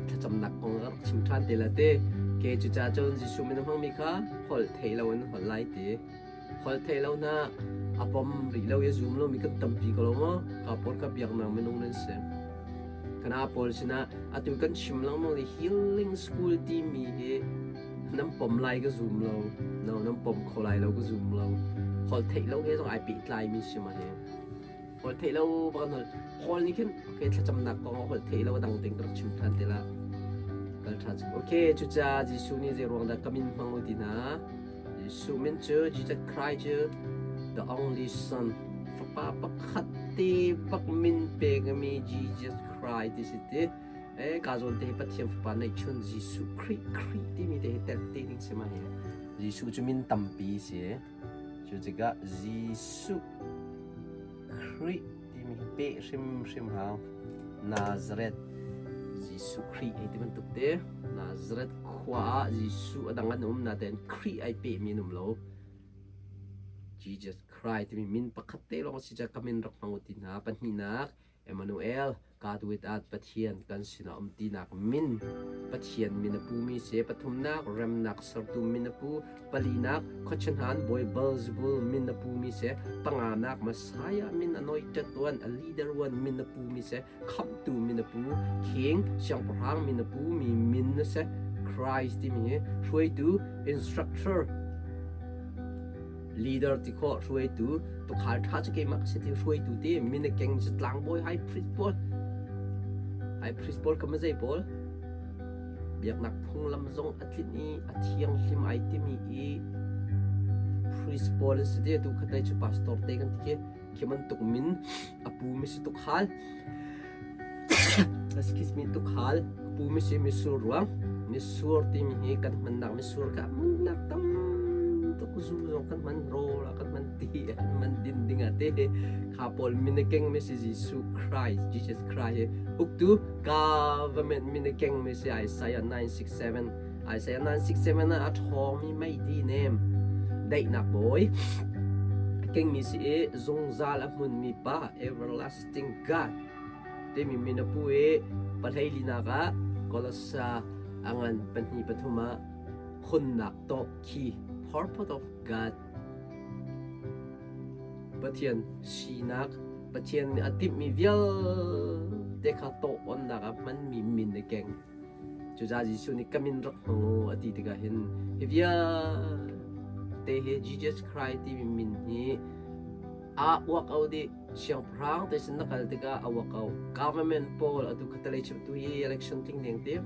thlacamnak kong ka rak chim ṭhan te la te ke cu ca cun Jesuh min a hmangmi kha holh thei lo in holh lai ti Holh theih lo hna a pom rih lo i a zum lomi kan tampi ko lo maw? Ka pawl ka biaknak minung nan si. Kana pawl sinah atu kan chim lengmang i healing school timi hi nan pom lai ka zum lo. No, nan pom kho lai lo ka zum lo. Holh theih lo he zong ai pehtlaimi si ma hi. Holh theih lo bak hol Paul nih khin okay thlacamnak kong ah holh theih lo a dang ding ka rak chim ṭhan te la. Kal ṭha cu. Okay, cucaah Jesuh nih zei ruang dah ka min hmang u ti hna? Jesuh min cu Jesus Christ cu the only son fapa pakhat te bak min pekmi Jesus Christ ti si ti e ka zawn te hi Pathian fapa neihchun Jesuh Khrih Khrih timi te hi telh te ding si ma hi Jesuh cu min tampi si cu tikah Jesuh Khrih timi hi peh hrimhrim hau. Nazareth Jesuh Khrih hei ti bantuk te Nazareth khua ah Jesuh a dang an um natein Khrih ai pehmi an um lo. Jesus Christ timi min pakhat te lawng si ca ka min rak hmang u ti hna. Pahnihnak Emmanuel, God with us, Pathian kan sinah um tinak min, Pathian min a pumi si. Pathumnak, remnak sertu min a pu. Palinak, khuachanhan bawi Beelzebul min a pumi si. Panganak, Messiah min anointed one, a leader one min a pumi si. Khamhtu min a pu. King, siangpahrang min a pumi min a si. Christ timi hi hruaitu, instructor, leader ti khawh hruaitu tukhal ṭha cu keimah ka si ti hruaitu ti min a keng cu tlangbawi high priest pawl high priest pawl ka zei pawl biaknak phunglam zong a tlinh i a thianghlim ai timi i priest pawl an si ti tu khatai cu pastor te kan ti khi khi bantuk min a pu mi si tukhal excuse me tukhal a pu mi si misur ruang misur timi hi kan hmannak misur ka hmannak tam tuk zu zong kan hman rawl ah kan hman ti an hman din ding ah te kha pawl min a keng mi si Jesuh Christ Jesus Christ hi uktu government min a keng mi si Isaiah 967 Isaiah 967 ah a ṭhawngmi meiti nem daihnak bawi a kengmi si i zungzal a hmunmi pa everlasting God timi min a pu i pahlei linak ah Kolossa a ngan pahnih pathum ah hunnak tawh khi purpose of God Pathian sinak Pathian nih a timhmi vialte kha tawh onnak ah hmanmi min a keng. Cucaah Jesuh nih ka min rak hmang u a ti tikah hin hi vialte hi Jesus Christ timi min hi a uak o dih siangpahrang te sin na kal tikah a uak o government pawl atu khatalei chimtu hi election tling deng ti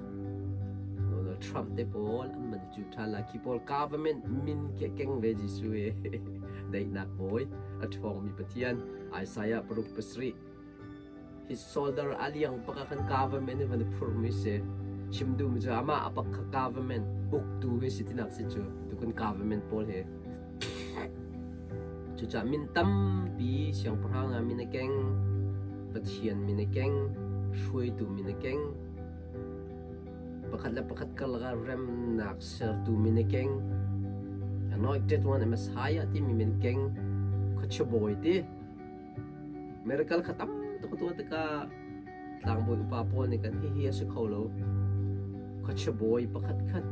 no no. Trump te pawl an man cu ṭhan la khi pawl government min ke keng ve Jesuh e daihnak bawi a ṭhawngmi Pathian Isaiah paruk pasarih his shoulder a liang bak ah khan government in van i phurhmi si chim duhmi cu amah a pak kha government uktu hi si tinak si cu tukun government pawl hi cucaah min tampi siangpahrang ah min a keng Pathian min a keng hruaitu min a keng pakhat le pakhat karlak ah remnak sertu min a keng anointed one a Messiah timi min keng khuachia bawi ti Miracle kha tam tuk a tuah tikah tlangbawi upa pawl nih kan hihi a si kho lo. Khuachia bawi pakhat khat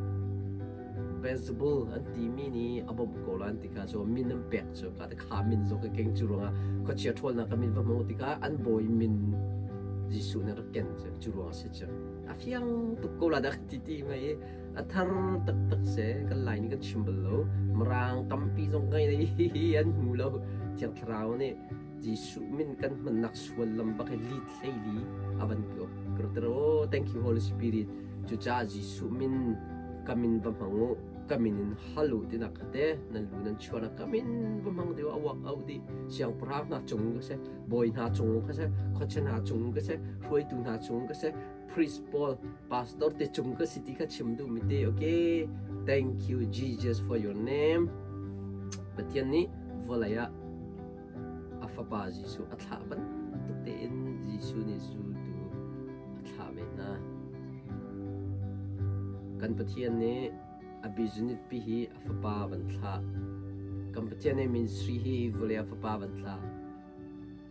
Beelzebul an timi nih a bawmh ko lai an ti kha cu min an pek cu ka te kha min zong ka keng cu ruangah khuachia ṭhawlnak ka min va hmang tikah an bawi min Jesuh nih rak ken cu cu ruang a si cu. A fiang tuk ko la dah ti ti mai i a thar taktak si kan lai nih kan chim bal lo mirang tampi zong ngai hi an hmu lo thiang thlarau nih Jesuh min kan hmannak suallam bak hi lit hleili a van ko oh thank you Holy Spirit cucaah Jesuh min ka min va hmang u ka min in hal u tinak kha te nan lu nan chuan ka min va hmang deu a wak au di siangpahrang hna cung ka si bawi hna cung ka si khuacha hna cung ka si hruaitu hna cung ka si priest pawl pastor te cung ka si ti kha chim duh mi te okay thank you Jesus for your name Pathian nih vawlei ah a fapa Jesuh a thlah bantuk tein Jesuh nih zultu a thlah ve hna kan Pathian nih a business pi hi a fapa van thlah kan Pathian nih ministry hi vawlei a fapa van thlah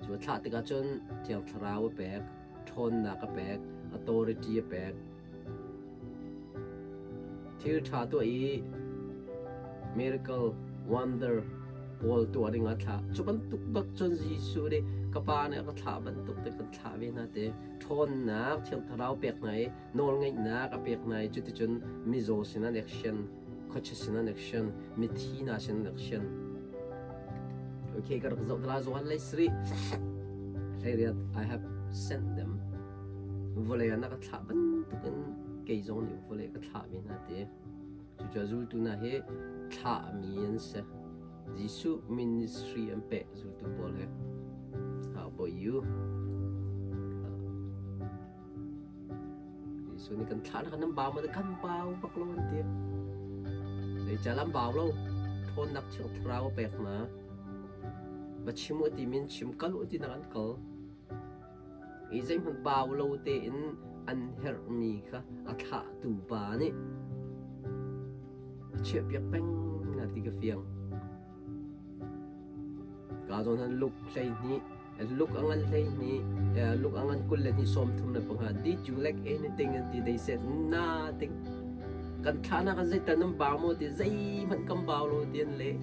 Cu a thlah tikah cun Thiang Thlarau a pek, ṭhawnnak a pek, authority a pek. Thil ṭha tuah i miracle, wonder pawl tuah ding a thlah. Cu bantuk bak cun Jesuh nih ka Pa nih a ka thlah bantuk te kan thlah ve hna te. Ṭhawnnak Thiang Thlarau pek hna i nawlngeihnak a pek hna i cuticun mizaw sin an action khuachia sin an action mithi hna sin an action okay ka rak zoh tala Johan lei sri hleiriat I have sent them vawlei ah na ka thlah bantukin kei zong nih vawlei ka thlah ve hna ti cucu zultu hna hi thlahmi an si Jesuh ministry an peh zultu pawl he how about you Jesuh nih kan thlah na kan bau ma kan bau bak lo an ti. Zeicah an bau lo? Ṭhawnnak Thiang Thlarau a pek hna. Va chim u ti min chim kal u ti nak an kal. I zeihmanh bau lo tein an herhmi kha a thlahtu pa nih a chiahpiak peng na ti ka fiang. Ka zawn han luk 12 luk a ngan 12 luk a ngan 22 35 did you lack anything an ti they said nothing kan thlah kan zeital nan bau maw ti zeihmanh kan bau lo ti an leh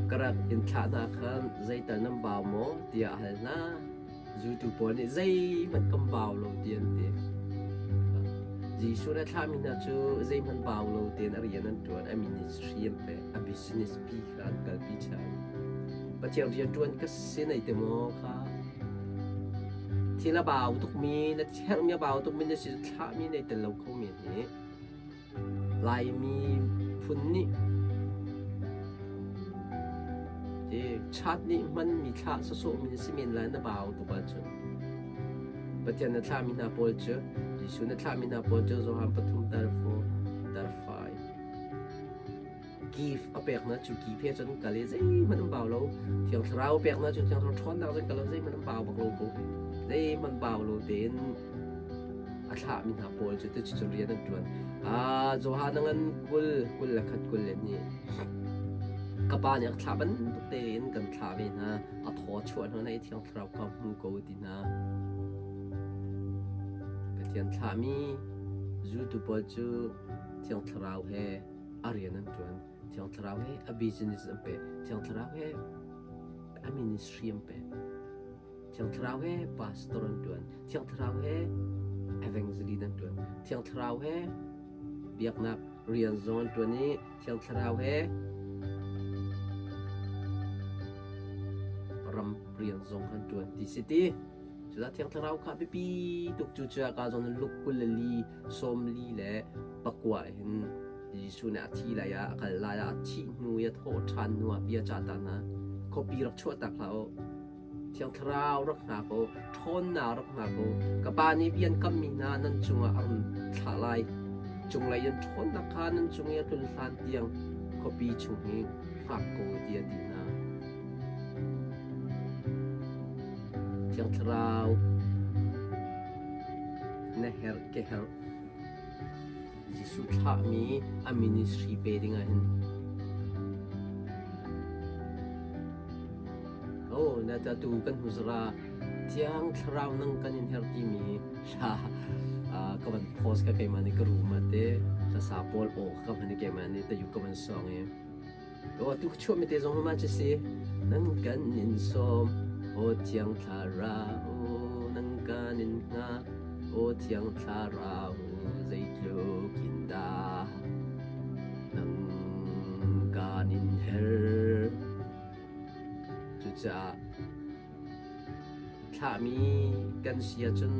ka rak in thlah hna khan zeital nan bau maw tiah a hal hna Zultu pawl nih zeihmanh kan bau lo ti an ti. Jesuh le thlahmi hna cu zeihmanh bau lo tein a rian an ṭuan, a ministry an pek, a business pi kha an kalpi ṭhan. Pathian rian ṭuan ka si nei te maw kha? Thil a bau tukmi, na herhmi a bau tukmi na si thlahmi nei tel lo kho men hi. Laimi phun nih chat nih hmanmi thlah sawsawhmi na si men lai na bau tuk ahcun Pathian na thlahmi hna pawl cu Jesuh na thlahmi hna pawl cu Johan pathum tar 4 tar 5 give a pek na cu give he cun kal i zeihmanh an bau lo Thiang Thlarau a pek na cu Thiang Thlarau ṭhawnnak cun kal lo zeihmanh an bau bak lo ko zeihmanh bau lo tein a thlahmi hna pawl cu cucu rian an ṭuan ah Johan a ngan 20 21 21 ka pa nih a thlah bantuk tein kan thlah ve hna a thaw chuah hna i Thiang Thlarau kha hmu ko ti hna Pathian thlahmi zultu pawl cu Thiang Thlarau he a rian an ṭuan. Thiang Thlarau he a business an peh. Thiang Thlarau he a ministry an peh. Thiang Thlarau he pastor an ṭuan. Thiang Thlarau he evangelist an ṭuan. Thiang Thlarau he biaknak rian zong an ṭuan i Thiang Thlarau he ram rian zong an ṭuan ti si ti. Cucaah Thiang Thlarau kha biapi tuk cu cuah ka zawn Luke 24 49 hin Jesuh nih a thi lai ah a kal lai ah a thih hnu i a thawh ṭhan hnu ah bia cah ta hna. Khuapi rak chuah tak hlah u. Thiang Thlarau rak hngak u. Ṭhawnnak rak hngak u. Ka Pa nih bia an kammi hna nan cungah a run thlah lai. Cunglei in ṭhawnnak kha nan cung i a tlun hlan tiang khuapi chung hi hngak ko tiah a ti hna. Thiang Thlarau na herh ke herh. Jesuh thlahmi a ministry pe dingah hin Oh, na ta tu kan hmu zara Thiang Thlarau nang kan in her timi hla ka van post ka keimah nih ka room ah te hlasa pawl aw ka van i keimah nih tayu ka van song i Aw tu chuah mi te zong ma ci si nang kan in sawm aw Thiang Thlarau nang kan in hngak aw Thiang Thlarau zeitluk in dah nang kan in her cucaah Thlahmi kan si ahcun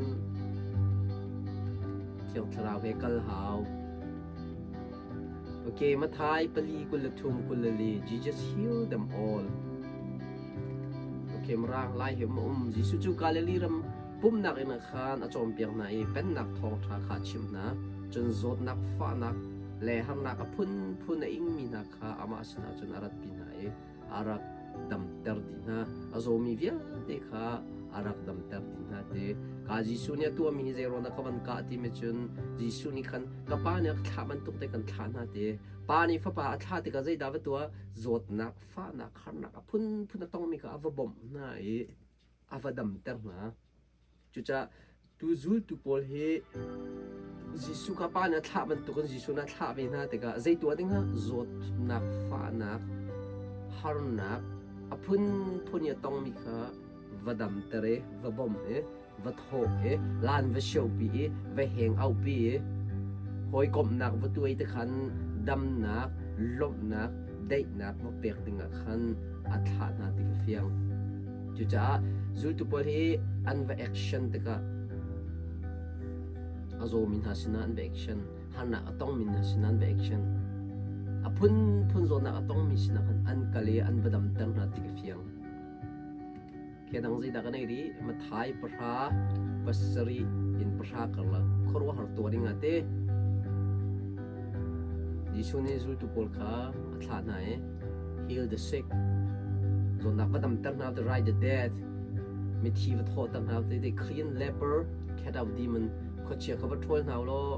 Thiang Thlarau he kal hau. Okay, Matthai pali 23 24 Jesus healed them all. Okay, Mirang lai he um Jesuh cu Galilee ram pumnak in khan a cawnpiak hna i pennak thawngṭha kha a chimh hna. Cun zawtnak, fahnak le harnak a phunphun a ingmi hna kha amah sinah cun a ratpi hna i a rak damter dih hna. A zawmi vialte kha a rak damter dih hna ti. Ka Jesuh nih a tuahmi hi zeiruang dah ka van kah timi cun Jesuh nih khan ka pa nih a ka thlah bantuk te kan thlah hna ti. Pa nih fapa a thlah tikah zeidah va tuah? Zawtnak, fahnak, harnak a phunphun a tongmi kha a va bawmh hna i a va damter hna. Cucaah tu zultu pawl hi Jesuh kha pa nih a thlah bantukin Jesuh nih a thlah ve hna tikah zei tuah ding ah zawtnak, fahnak, harnak a phunphun i a tongmi kha va damter i va bawmh i va thawh i laan va siopi i va heng aupi i hawikomhnak va tuai te khan damnak, lawmhnak, daihnak va pek dingah khan a thlah hna ti ka fiang. Cucaah zultu pawl hi an va action tikah a zawmi hna sinah an va action, harnak a tongmi hna sinah an va action. A phunphun zawtnak a tongmi sinah khan an kal i an va damter hna ti ka fiang. Khi dang zeidah kan ei rih? Mathai pahra pasarih in pahra karlak khuaruahhar tuah ding ah te Jesuh nih zultu pawl kha a thlah hna i heal the sick zawtnak va damter hna to raise the dead mithi va thawhter hna te they clean leper cat out demon khuachia kha va ṭhawl hna law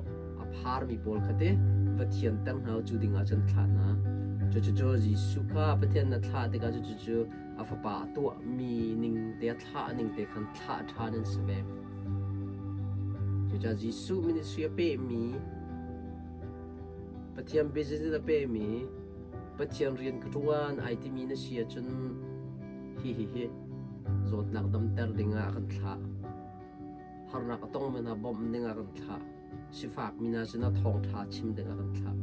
a pharmi pawl kha te va thianter hna cu ding ah cun thlah hna cu cu cu Jesuh kha Pathian na thlah tikah cu cu cu a fapa a tuahmi ning te a thlah ning te khan thlah ṭhan an si ve cucaah Jesuh ministry a pehmi Pathian business a pehmi Pathian rian ka ṭuan ai timi na si ahcun hihihi zawtnak damter dingah a kan thlah. Harnak a tongmi hna bawmh dingah a kan thlah. Sifakmi hna sinah thawngṭha chim dingah a kan thlah.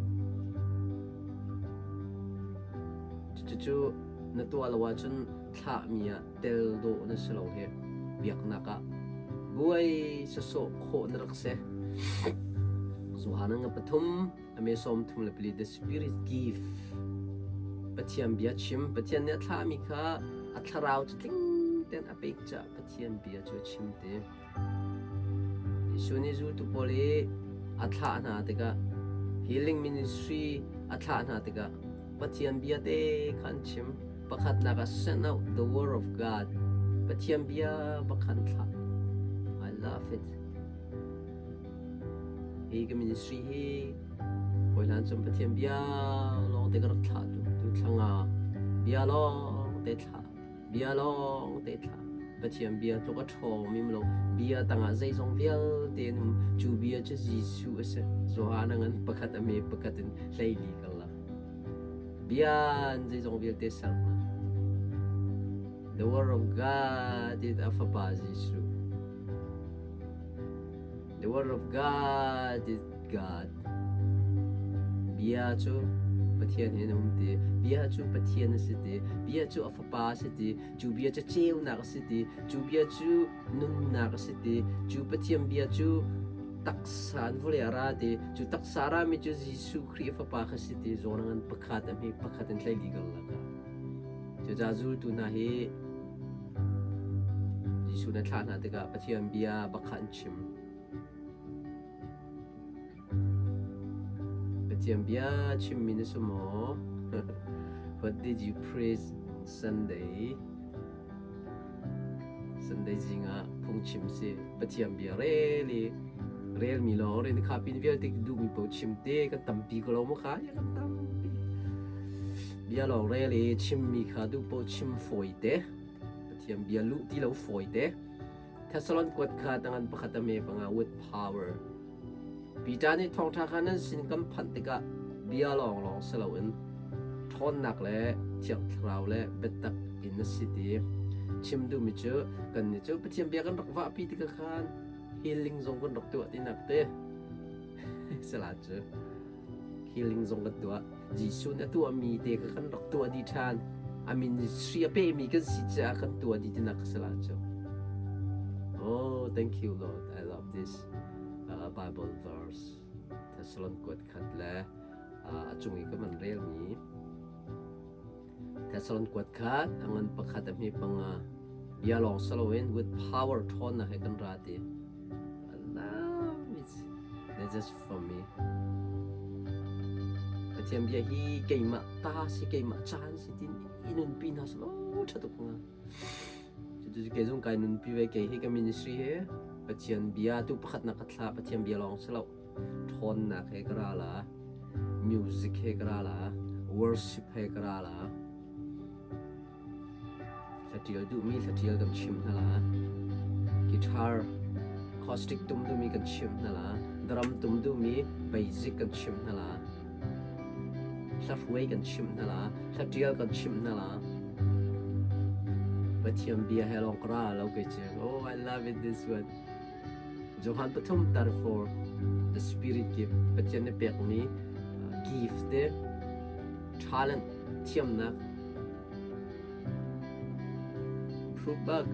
Cucu na tuah lo ahcun thlahmi ah tel dawh na si lo hi. Biaknak ah buai sawsawh khawh na rak si. Johan nga pathum Ame 34 The Spirit give Pathian bia chim Pathian nih a thlahmi kha a thlarau cu tling tein a pek caah Pathian bia cu a chim te. Jesuh nih zultu pawl i a thlah hna tikah healing ministry a thlah hna tikah Pathian bia te kha an chim. Pakhatnak ah send out the word of God. Pathian bia bak kha an thlah. I love it. Hi ka ministry hi hawihlan cun Pathian bia lawngte ka rak thlah tu tu thlanga bia lawngte thlah bia lawngte thlah Pathian bia tluk a ṭhawng mi lo bia tangah zeizong vialte an um cu bia cu Jesuh a si Johan a ngan pakhat a me pakhat in hleili kal la bia in zeizong vialte ser hna The word of God is a fapa Jesuh The word of God is God. Bia cu Pathian he nan um ti. Bia cu Pathian a si ti. Bia cu a Fapa a si ti. Cu bia cu ceunak a si ti. Cu bia cu nunnak a si ti. Cu Pathian bia cu taksa in vawlei a ra ti. Cu taksa a rami cu Jesuh Khrih a Fapa kha si ti. Zawn a ngan pakhat a hme pakhat in thlei li karlak ah. Cucaah zultu hna hi Jesuh na thlah hna tikah Pathian bia bak kha an chim. Pathian bia chimmi na si maw? What did you preach Sunday? Sunday zing ah phungchim si Pathian bia rel i relmi lawng rin kha pin vialte duhmi paoh chim te kan tampi ko lo maw kha? Ya kan tampi. Bia lawng rel i chimmi kha duh paoh chim fawi te. Pathian bia luh ti lo fawi te. Thessalon kuat kha tangan pakhat a me panga with power. Peter nih thawngṭha kha nan sin kan phanh tikah bia lawnglawng si loin ṭhawnnak le Thiang Thlarau le biatak in a si ti chim duhmi cu kannih cu Pathian bia kan rak vahpi tikah khan healing zong kan rak tuah tinak te sala cu healing zong kan tuah. Jesuh nih a tuahmi te kha kan rak tuah dih ṭhan. A ministry a pehmi kan si caah kan tuah dih tinak ka si la cu. Oh, thank you Lord. I love this Bible verse. Thessalon kuat khat le a cung i ka man relmi Thessalon kuat khat a ngan pakhat a hme panga bia lawng saloin with power ṭhawnnak he kan ra ti. I love it. That's just for me. Pathian bia hi keimah ta si keimah caan si tin i nunpi hna selaw ṭha tuk hnga. Cucu kei zong kai nunpi ve kei hi ka ministry he Pathian bia tu pakhat nak ka thla Pathian bia lawng si lo ṭhawnnak he ka ra la music he ka ra la worship he ka ra la Hlatial duhmi hlatial kan chimh hna la. Guitar acoustic tum duhmi kan chimh hna la. Drum tum duhmi basic kan chimh hna la. Hlahruai kan chimh hna la. Hlatial kan chimh hna la. Pathian bia he lawng ka ra lo kei cu. Oh, I love it this one. Johan pathum 34 The Spirit gift Pathian nih pekmi gift te talent thiamnak Proof bak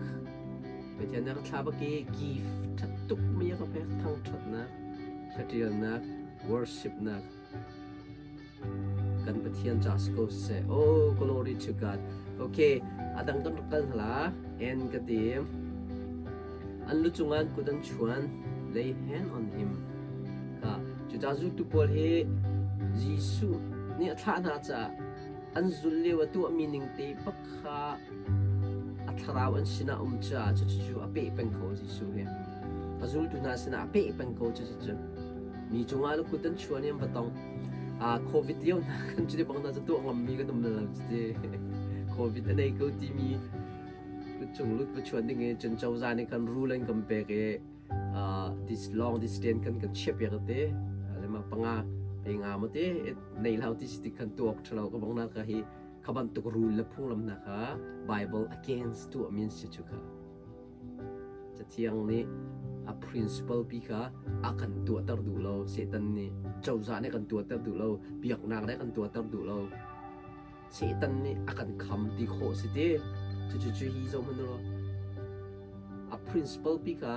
Pathian nih a ka thlah bak i gift ṭhat tukmi a ka pek thangṭhatnak hlatialnak worshipnak kan Pathian ca si ko seh. Oh, glory to God. Okay, a dang kan rak kal hla. En ka ti. An lu cungah an kut an chuan. Lay hand on him. Ka cuca zultu pawl hi Jesuh nih a thlah hna caah an zul lio a tuahmi ning te bak kha a thlarau an sinah um caah cucu a peh peng ko Jesuh hi. A zultu hna sinah a peh peng ko cucu. Mi cungah na kut an chuan i an va tong. Covid lio hna kan cuti bang hna cu tuah ngammi kan um lo cuti. Covid a nei ko timi kutcung lut va chuan ding i cun cozah nih kan rule an kan pek i this long distance kan kan chiah piak te lema panga pe nga mo te nei hlau ti si ti kan tuak thalo ka bang na ka hi kha bantuk rule le phunglam na kha Bible against tu amin si chu kha Cathiang nih a principle pi kha a kan tuahter duh lo. Satan nih cozah nih a kan tuahter duh lo. Biaknak nih a kan tuahter duh lo. Satan nih a kan kham ti khawh si ti. Cucu cu hi zoh hmanh ulaw a principle pi kha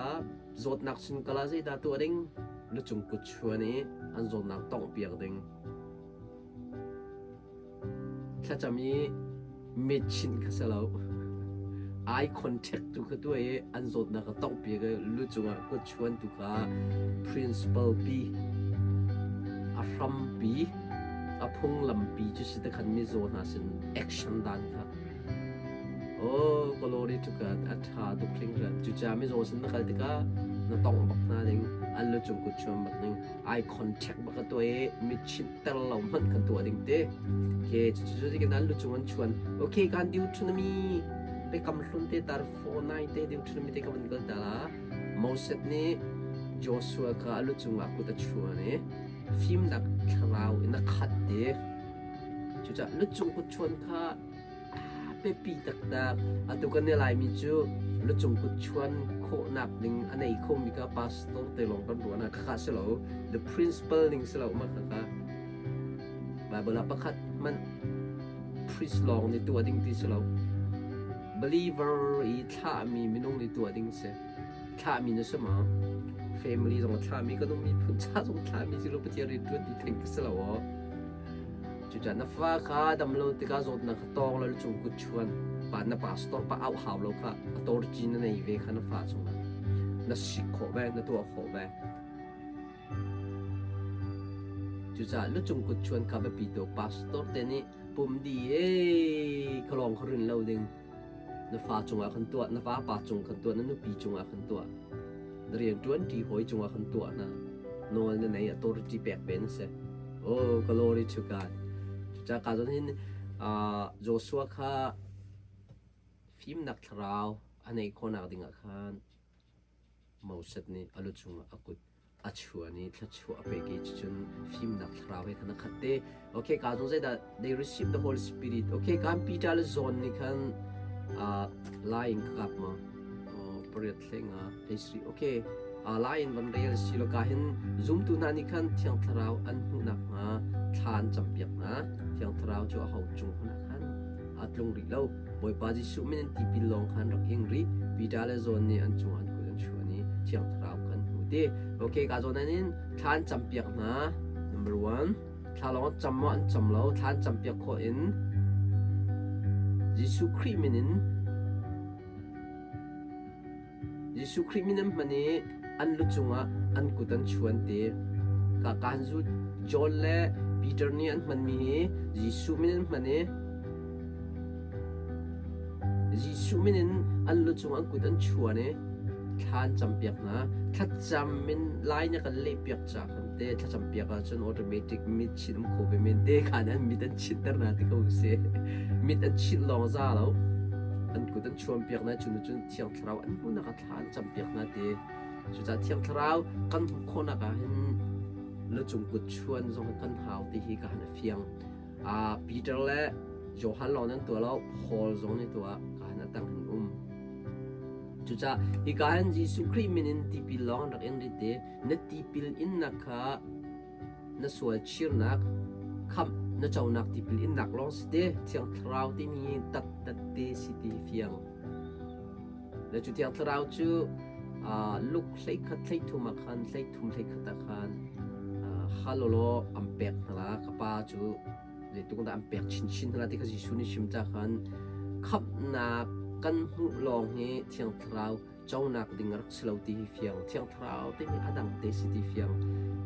zawtnak sun kala zeidah tuah ding lucung kut chuan i an zawtnak tongh piak ding. Thlacam i mitchinh kha si lo. Eye contact tu kha tuah i an zawtnak a tonghpiak i lu cungah kut chuan tu kha principal pi a hrampi a phunglampi cu si te khan mizaw hna sin action dan kha Oh, glory to God. A ṭha tuk hringhran. Cucaah mizaw sin na kal tikah na tongh bak hna ding, an lu cung kut chuan bak ding, eye contact bak a tuah i mitchinh ter lo hmanh kan tuah ding te. Okay, cucu cu kan lu cung an chuan. Okay, kan Deuteronomy biakam hlun te tar 4:9 te Deuteronomy te ka van kal ta la. Moses nih Joshua kha a lu cungah kut a chuan i fimnak thlarau in a khat te. Cucaah lu cung kut chuan kha biapi taktak. Atu kan i Laimi cu lucung kut chuan khawhnak ding a nei khomi kha pastor te lawng kan ruah na khakha si lo. The principle ning si lo ma khakha. Bible ah pakhat hmanh priest lawng nih tuah ding ti si lo. Believer i thlahmi minung nih tuah ding si. Thlahmi na si ma? Family zong a thlahmi kan um miphun ca zong thlahmi si lo Pathian rian ṭuan ti theng ka si lo aw. Cucaah na fa kha dam lo tikah zawtnak kha tawng lo cung kut chuan pa na pastor pa auh hau lo kha authority na nei ve kha na fa cungah na sik khawh ve na tuah khawh ve. Cucaah lucung kut chuan kha biapi tuk. Pastor te nih pum di ee ka lawng kha rin lo ding. Na fa cungah khan tuah, na vapa cung khan tuah, na nupi cungah khan tuah. Na rianṭuan ṭi hawi cungah khan tuah hna. Nawl na nei authority pek ve na si. Oh, glory to God. Cucaah ka zawn hin uh, Joshua kha fimnak thlarau a neih khawhnak dingah khan Moses nih a lu cungah a kut a chuan i thluachuah a pek i cucun fimnak thlarau he khan a khat te. Okay, ka zong zeidah they receive the Holy Spirit. Okay, kan Peter le John nih khan uh, lai in ka kap ma uh, pariat thlenga hleisri. Okay, uh, lai in van rel si lo ka hin zumtu hna nih khan Thiang Thlarau an hmuh nakhnga thla an campiak hna. Thiang Thlarau cu a ho cung hmanh ah khan a tlung rih lo. Bawipa Jesuh min in tipil lawng khan rak ing rih. Peter le John nih an cungah an kut an chuan i Thiang Thlarau kan hmu ti. Okay, ka zawn in thla an campiak hna. Number one, thla lawng an cam maw an cam lo. Thla an campiak khawh in Jesuh Khrih min in Jesuh Khrih min an hman i an lu cungah an kut an chuan ti. Ka kaan zu John le Peter nih an hmanmi hi Jesuh min an hman i Jesuh min in an lu cungah an kut an chuan i thla an campiak hna. Thlacam in lai na kan lehpiak ca khan te thlacam piak ahcun automatic mit chin um kho ve men te khan an mit an chinter hna ti ko si. Mit an chinh lawng za lo. An kut an chuan piak hna cu cun Thiang Thlarau an hmuhnak ah thla an campiak hna ti. Cucaah Thiang Thlarau kan hmuh khawhnak ah hin lucung kut chuan zong kan hau ti hi ka han a fiang. Uh, Peter le Johan lawng nan tuah lo, Paul zong nih tuah ka han a tang hin um. Cucaah hika hin Jesuh Khrih min in tipil lawng rak in rit i na tipil innak kha na sual chirnak khamh na conak tipil innak lawng si te Thiang Thlarau timi taktak te si ti fiang. Le cu Thiang Thlarau cu uh, Luke 11 thleithum ah khan thleithum thleikhat ah khan uh, halolo an pek hna la ka pa cu zeitung dah an pek chinchin hna la ti kha Jesuh nih chim ca khan khamhnak kan hmuh lawng hi Thiang Thlarau conak ding a rak si lo ti hi fiang Thiang Thlarau timi a dang te si ti fiang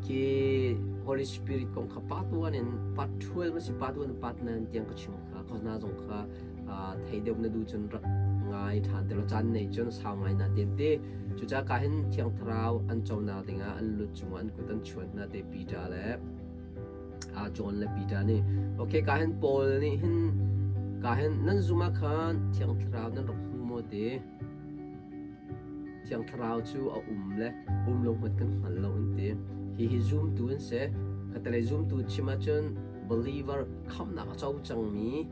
khi Holy Spirit kong kha part 1 in part 12 ma si part 1 part 9 tiang ka chim kha ka hna zong kha thei deuh na duh cun rak ngai ṭhan te law caan nei cun sau ngai na ten te cucaah ka hin Thiang Thlarau an conak dingah an lut cungah an kut an chuan hna te Peter le John le Peter nih okay ka hin Paul nih hin ka hin nan zum ah khan Thiang Thlarau nan rak hmu maw ti Thiang Thlarau cu a um le um lo hmanh kan hngal lo an ti. Hihi zumtu an si. Khatalei zumtu chim ahcun believer khamhnak a co cangmi,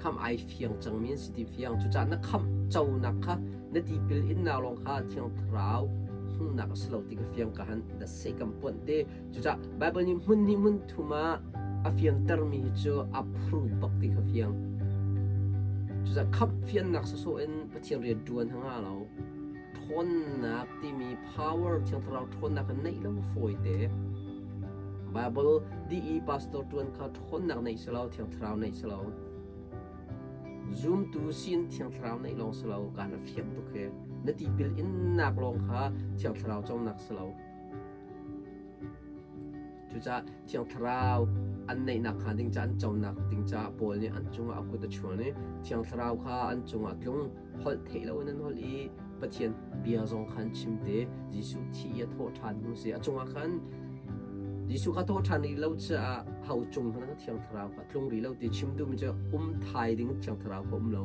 khamh ai fiang cangmi an si ti fiang. Cucaah na khamh conak kha na tipil innak lawng kha Thiang Thlarau hmuhnak a si lo ti ka fiang ka han da se kan puanh te. Cucaah Baibal nih hmun hnih hmun thum ah a fiantermi hi cu a approve bak ti kha fiang. Cucaah khamh fiannak sawsawh in Pathian rian ṭuan ha nga lo. Ṭhawnnak timi power Thiang Thlarau ṭhawnnak kha neih lo fawi te. Bible dih i pastor ṭuan kha ṭhawnnak neih si lo, Thiang Thlarau neih si lo. Zumtu sin Thiang Thlarau neih lawng si lo, kaan a fiang tuk hi. Na tipil innak lawng kha Thiang Thlarau conak si lo. Cucaah Thiang Thlarau an neihnak hnga ding caah an conak ding caah Paul nih an cungah a kut a chuan i Thiang Thlarau kha an cungah tlung holh theih loin an holh i Pathian bia zong kha an chim te Jesuh thi i a thawh ṭhan hnu si a cungah khan Jesuh kha thawh ṭhan rih lo caah ho cung hmanh ah Thiang Thlarau kha tlung rih lo ti chim duhmi cu um thai ding Thiang Thlarau kha um lo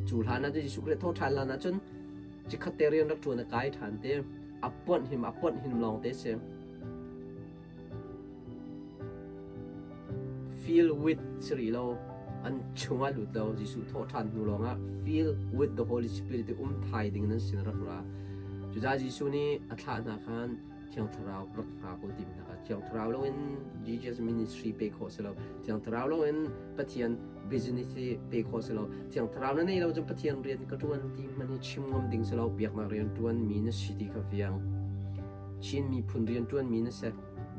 cu hlan ah cun Jesuh Khrih thawh ṭhan hlan ah cun chikkhat te rian rak ṭuan a kai ṭhan te a ponh him a ponh him lawng te si Fill with si rih lo an chungah lut lo Jesuh thawh ṭhan hnu lawngah fill with the Holy Spirit i um thai ding nan sin rak ra. Cucaah Jesuh nih a thlah hna khan Thiang Thlarau rak hngak u ti hna kha. Thiang Thlarau loin Jesus ministry pe khawh si lo. Thiang Thlarau loin Pathian business hi pe khawh si lo. Thiang Thlarau na nei lo cun Pathian rian ka ṭuan ti hmanh hi chim ngam ding si lo. Biaknak rian ṭuan mi na si ti kha fiang. Chin miphun rian ṭuan mi na si.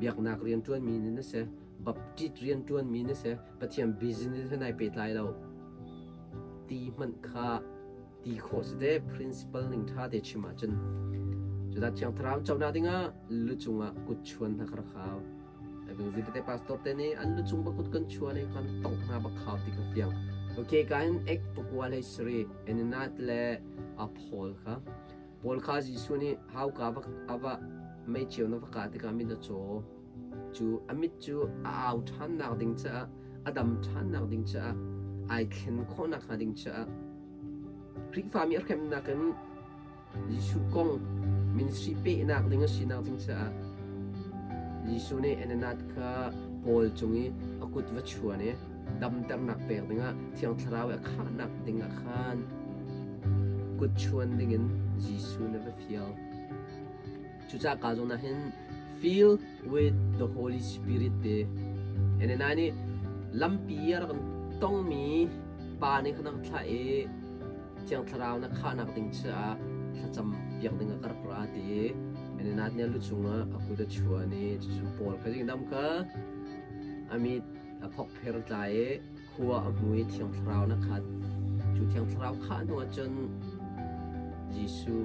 Biaknak rian ṭuan mi na si. Baptist rian ṭuan mi na si. Pathian business he nai pehtlai lo. Ti hmanh kha ti khawh si te principle ning ṭha te chim ahcun cudah Thiang Thlarau conak dingah lu cungah kut chuan hna kha rak hau. Evangelist te pastor te nih an lu cung ba kut kan chuan i kan tongh hna bak hau ti kha fiang. Okay, ka hin ek pakua hlei sari Ananat le a Paul kha Paul kha Jesuh nih hauka va ava mei cio na va ka tikah mit a caw. Cu a mit cu a au ṭhannak ding caah a dam ṭhannak ding caah ai thlen khawhnak hnga ding caah Khrihfami a hremnak in Jesuh kong ministry pehnak ding a sinak ding caah Jesuh nih Ananat kha Paul cung i a kut va chuan i damternak pek dingah Thiang Thlarau i a khahnak dingah khan kut chuan dingin Jesuh nih va fial. Cucaah ka zawn ah hin fill with the Holy Spirit te NNI nih lampi a rak tongmi pa nih khan a thlah i Thiang Thlarau na khahnak ding caah thlacam piak ding ah ka rak ra ti NNI nih a lu cungah a kut a chuan i cucu Paul kha dam kha a mit a phokpher tlai i khua a hmu i Thiang Thlarau na khat. Cu Thiang Thlarau khah hnu ahcun Jesuh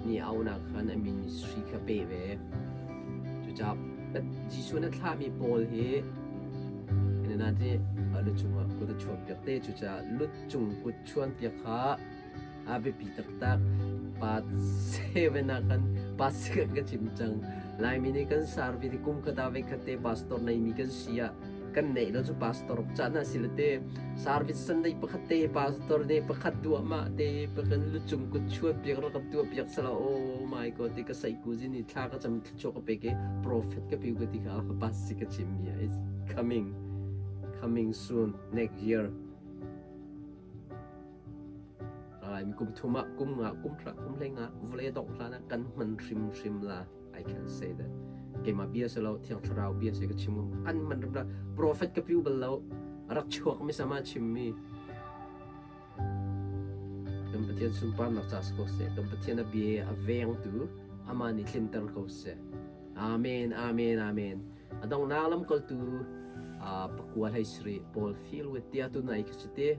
nih a auhnak khan a ministry kha pe ve. Cucaah Jesuh na thlahmi pawl hi na ti lu cungah kut a chuan piak te. Cucaah lu cung kut chuan piak kha a biapi taktak. Part 7 ah khan part 6 ka chim cang. Laimi nih kan sarvi ti kum khat ah veikhat te pastor neimi kan si ah kan neih lo cu pastor caan ah si le te service Sunday pakhat te pastor nih pakhat duahmah te pakan lucung kut chuan piak rak kan tuah piak sala oh my god ti ka sai ku zin i thla ka cam thluachuah ka pek i prophet ka piu ka ti kha pas si ka chim mi it's coming coming soon next year Lai kum thum ah kum nga kum hra kum hlei nga vawlei dongh hlan ah kan hman hrimhrim la I can say that keimah bia si lo thiang thlarau bia si ka chim an man rim la prophet ka piu bal lo rak chuak mi sama chim mi kan Pathian sunparnak ca si ko seh kan Pathian a bia a veng tu ama nih tlinter ko seh amen amen amen a donghnak lamkaltu pakua hlei sri Paul feel with tia tu nai khi te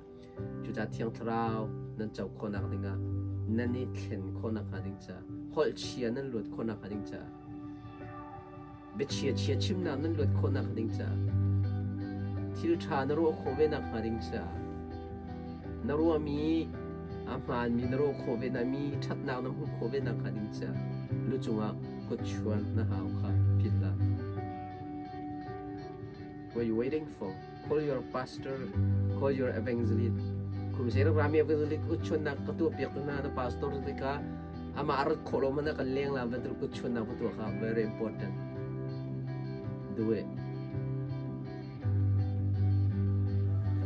Cucaah Thiang Thlarau nan co khawhnak dingah nan i thlen khawhnak hnga ding caah holh chia nan luat khawhnak hnga ding caah biachia chia chimnak nan luat khawhnak hnga ding caah thil ṭha na ruah khawh ve nak hnga ding caah na ruahmi a hmaanmi na ruah khawh ve na mi ṭhatnak na hmuh khawh ve nak hnga ding caah lu cungah kut chuan na hau kha philh hlah. What are you waiting for? Call your pastor, call your evangelist. Crusade rami evangelist ku chunnak ka tu piak na na pastor te ka ama arat kholo mana kan leng la bantuk ku chunnak ku tu kha very important. Do it.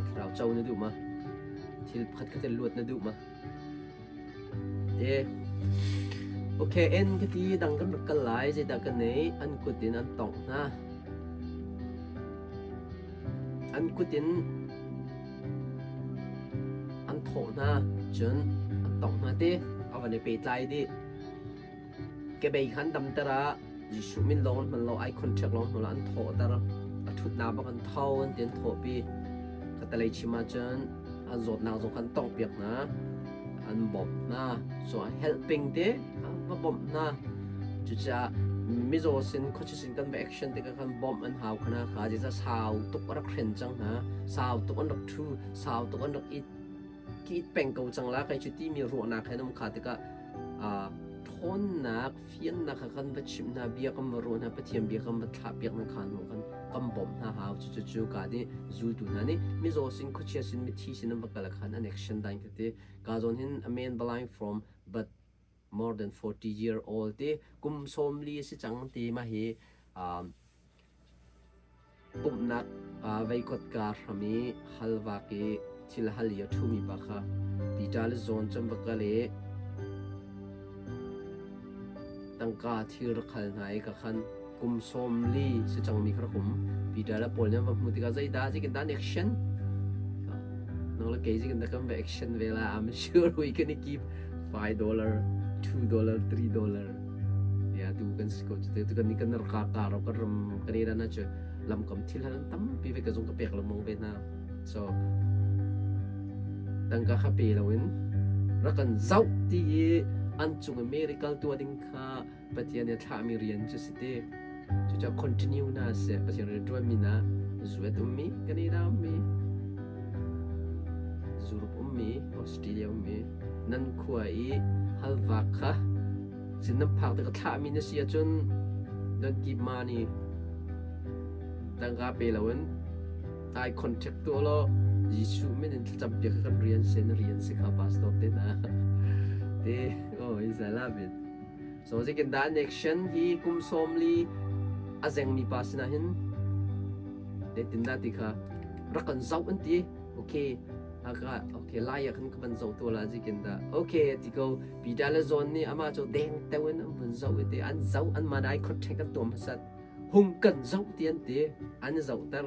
Thlarau chau na duh ma? Thil pakhat khat luat na duh ma? Te. Okay, en ka ti dang kan rak kal lai zeidah ka nei an kut in an tongh hna. An kut in an thawh hna cun an tongh hna ti a van i pehtlai dih. Kebei kha an damter ah Jesuh min lawng an hman lo, ai contract lawng hman lo, an thawhter. A ṭhutnak bak an tho an ti an thawhpi. Ka talei chim ahcun an zawtnak zong kha an tonghpiak hna, an bawmh hna. So a helping te an va bawmh hna. Cucaah mizaw sin khuachi sin kan va action tikah khan bawmh an hau khana kha zeicah sau tuk a rak hren cang hna, sau tuk an rak ṭhu, sau tuk an rak it. Ki peng ko cang la kai cu timi ruahnak he um kha tikah ṭhawnnak fiannak kha kan va chimh hna bia kan va ruah hna Pathian bia kan va thlah piak hna kha hnu kan kan bawmh hna hau cu cu cu ka nih zultu hna nih mizaw sin khuachia sin mithi sin an va kal khan an action dan kha ti ka zawn hin a man blind from but more than 40 year old ti kum 40 a si cang ti mah hi Pumhnak veikawtka hram i halvak i thil hal i a ṭhumi pa kha Peter le John cu an va kal i tangka thil rak hal hna i ka khan. Kum 40 si cangmi kha rak um. Peter le Paul nih an va hmuh tikah zeidah zeitindah an action? Nang le kei zeitindah kan va action ve la? I'm sure we can keep $5, $2, $3. Ya tu kan si ko tu kan ni kan ka ka ro kan ram kan i na chu lamkam thil han tampi ve ka zung ka pek lengmang ve hna. So tangka kha pe loin rak kan zoh ti i an cung i miracle tuah ding kha Pathian nih a thlahmi rian cu si ti. Cucaah continue na si. Pathian rian ṭuanmi na zuet ummi, Canada ummi, Europe ummi, Australia ummi, nan khua i halvak kha sin nan phak tikah thlahmi na si ahcun don't give money. Tangka pe loin ai contact tuah law Jesuh min in thlacam piak kan rian si na rian si kha pastor te na te oh is I love it. So zeitindah an action hi kum 40 a zengmi pa sinah hin zeitindah ti kha rak kan zoh an ti. Okay, aka okay lai ah khan ka van zoh to la zeitindah. Okay ti ko Peter le John nih amah cu deng teu in an vun zoh i ti an zoh an mah ai contact an tuam hmasat. Hung kan zoh ti an ti an i zohter.